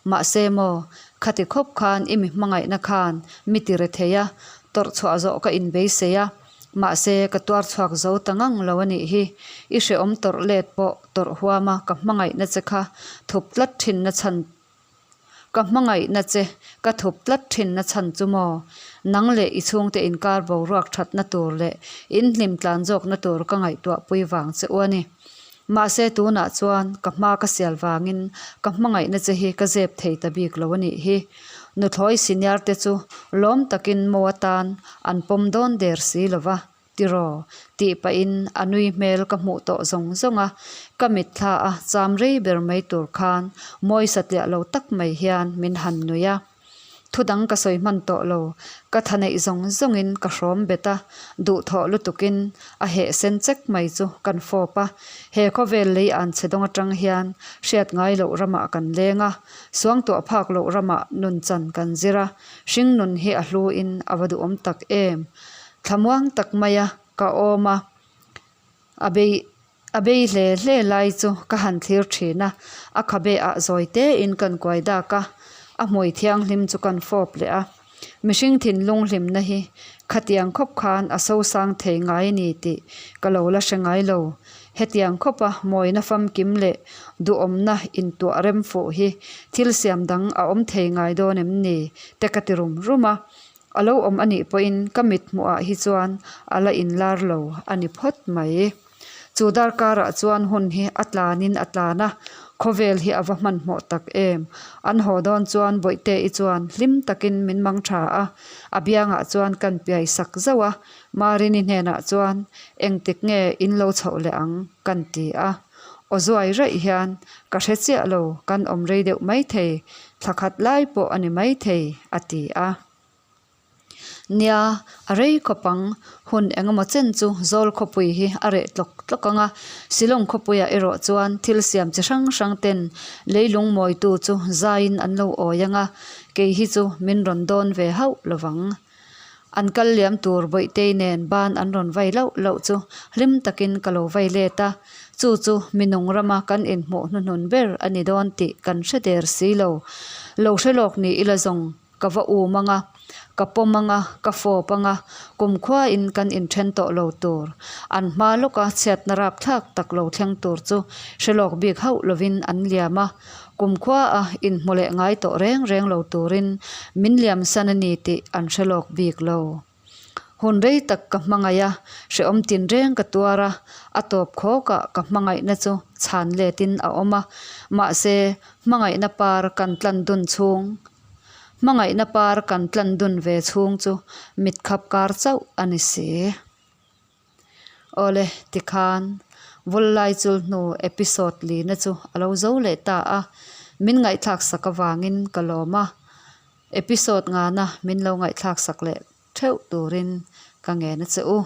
Mahse maw, khati khawp khan i mi hmangaihna khan mi ti re thei a, tawrh chhuah zawh ka inbeisei a. Mahse, ka tuar chhuak zo ta ngang lo a nih hi. I hrehawm tawrh let pawh tawrh huama ka hmangaihna che kha thup tlat thinna chhan ka hmangaihna che ka thup tlat thinna chhan chu maw? Nang leh i chhungte inkar boruak thatna tur leh in hlim tlan zawkna tur ka ngaihtuah pui vang che u a ni. Mahse, tunah chuan ka hma ka sial vangin ka hmangaihna che hi ka zep thei ta bik lo a nih hi. Nuthlawi senior te chu lawm takin mo atan an pawm dawn der si lo va, tiraw? tih pahin a nui hmel ka hmuh tawh zawng zawng a, ka mitthla a cham rei ber mai tur khan mawi satliah lo tak mai hian min han nui a. Thu dang ka sawi hman tawh lo, ka tha neih zawng zawngin ka hrawm bet a, duhthawh lutukin a heh sen chek mai chu kan fawp a, he khawvel lei an chhe dawng atang hian hriat ngai loh ramah kan leng a, suangtuah phak loh ramah nun chan kan zir a, hring nun hi a hluin a va duhawm tak em. Thlamuang tak maia ka awm a, a bei A bei hle hle lai chu ka han thlir thin a, a khabe ah zawi te in kan kuai dak a, a hmui thianghlim chu kan fawp leh a. Mihring thinlung hlimna hi khatiang khawp khan a sosang thei ngai ni tih ka lo la hre ngai lo. Hetiang khawpa mawina famkim leh duhawmna intuah rem fuh hi thil siam dang a awm thei ngai dawn em ni te ka ti rum rum a. A lo awm anih pawhin ka mit hmuhah hi chuan a la inlar lo a ni phawt mai. Chu darkarah chuan hun hi a tlanin a tlan a, khawvel hi a va hmanhmawh tak em. An haw dawn chuan Bawihte-i chuan hlim takin min mang tha a, a biangah chuan kan piai sak zauh a, Marini hnenah chuan engtik nge in lo chhoh leh ang kan ti a. Aw zuai raih hian ka hre chiah lo, kan awm rei deuh maithei, thla khat lai pawh a ni maithei a ti a. Nia, a rei khawp ang. Hun engemaw chen chu Zawl khawpui hi a reh tlawk tlawk ang a, Shillong khawpuiah erawh chuan thil siam chi hrang hrang ten leilung mawitu chu zaiin an lo awi ang a, kei hi chu min rawn dawn ve hauh lo vang. An kal liam tur Bawihtei nen ban an rawn vai lauh lauh chu hlim takin ka lo vai let a, chu chu minung rama kan inhmuh hnuhnun ber a ni dawn tih kan hre der si lo. Lo hre lawk ni ila zawng. Ka va um ang a, ka pawm ang a, ka fawp ang a, kumkhuain kan inthen tawh lo tur. An hma lawka chhiatna rapthlak tak lo thleng tur chu hre lawk bik hauh lovin an liam a, kumkhua a inhmu leh ngai tawh reng reng lo turin min liamsan a ni tih an hre lawk bik lo. Hun rei tak ka hmangaih a, hrehawm tinreng ka tuar a, a tawp khawkah ka hmangaihna chu chhan letin a awm a, mahse hmangaihna par kan tlan dun chhung Hmangaihna par kan tlan dun ve chhung chu mit khap kar chauh a ni si. Awle, tikhan Vullai chul hnu episode lina chu a lo zo leh ta a, min ngaihthlak sak avangin ka lawm a, episode ngana min lo ngaihthlak sak leh theuh turin ka ngen a che u.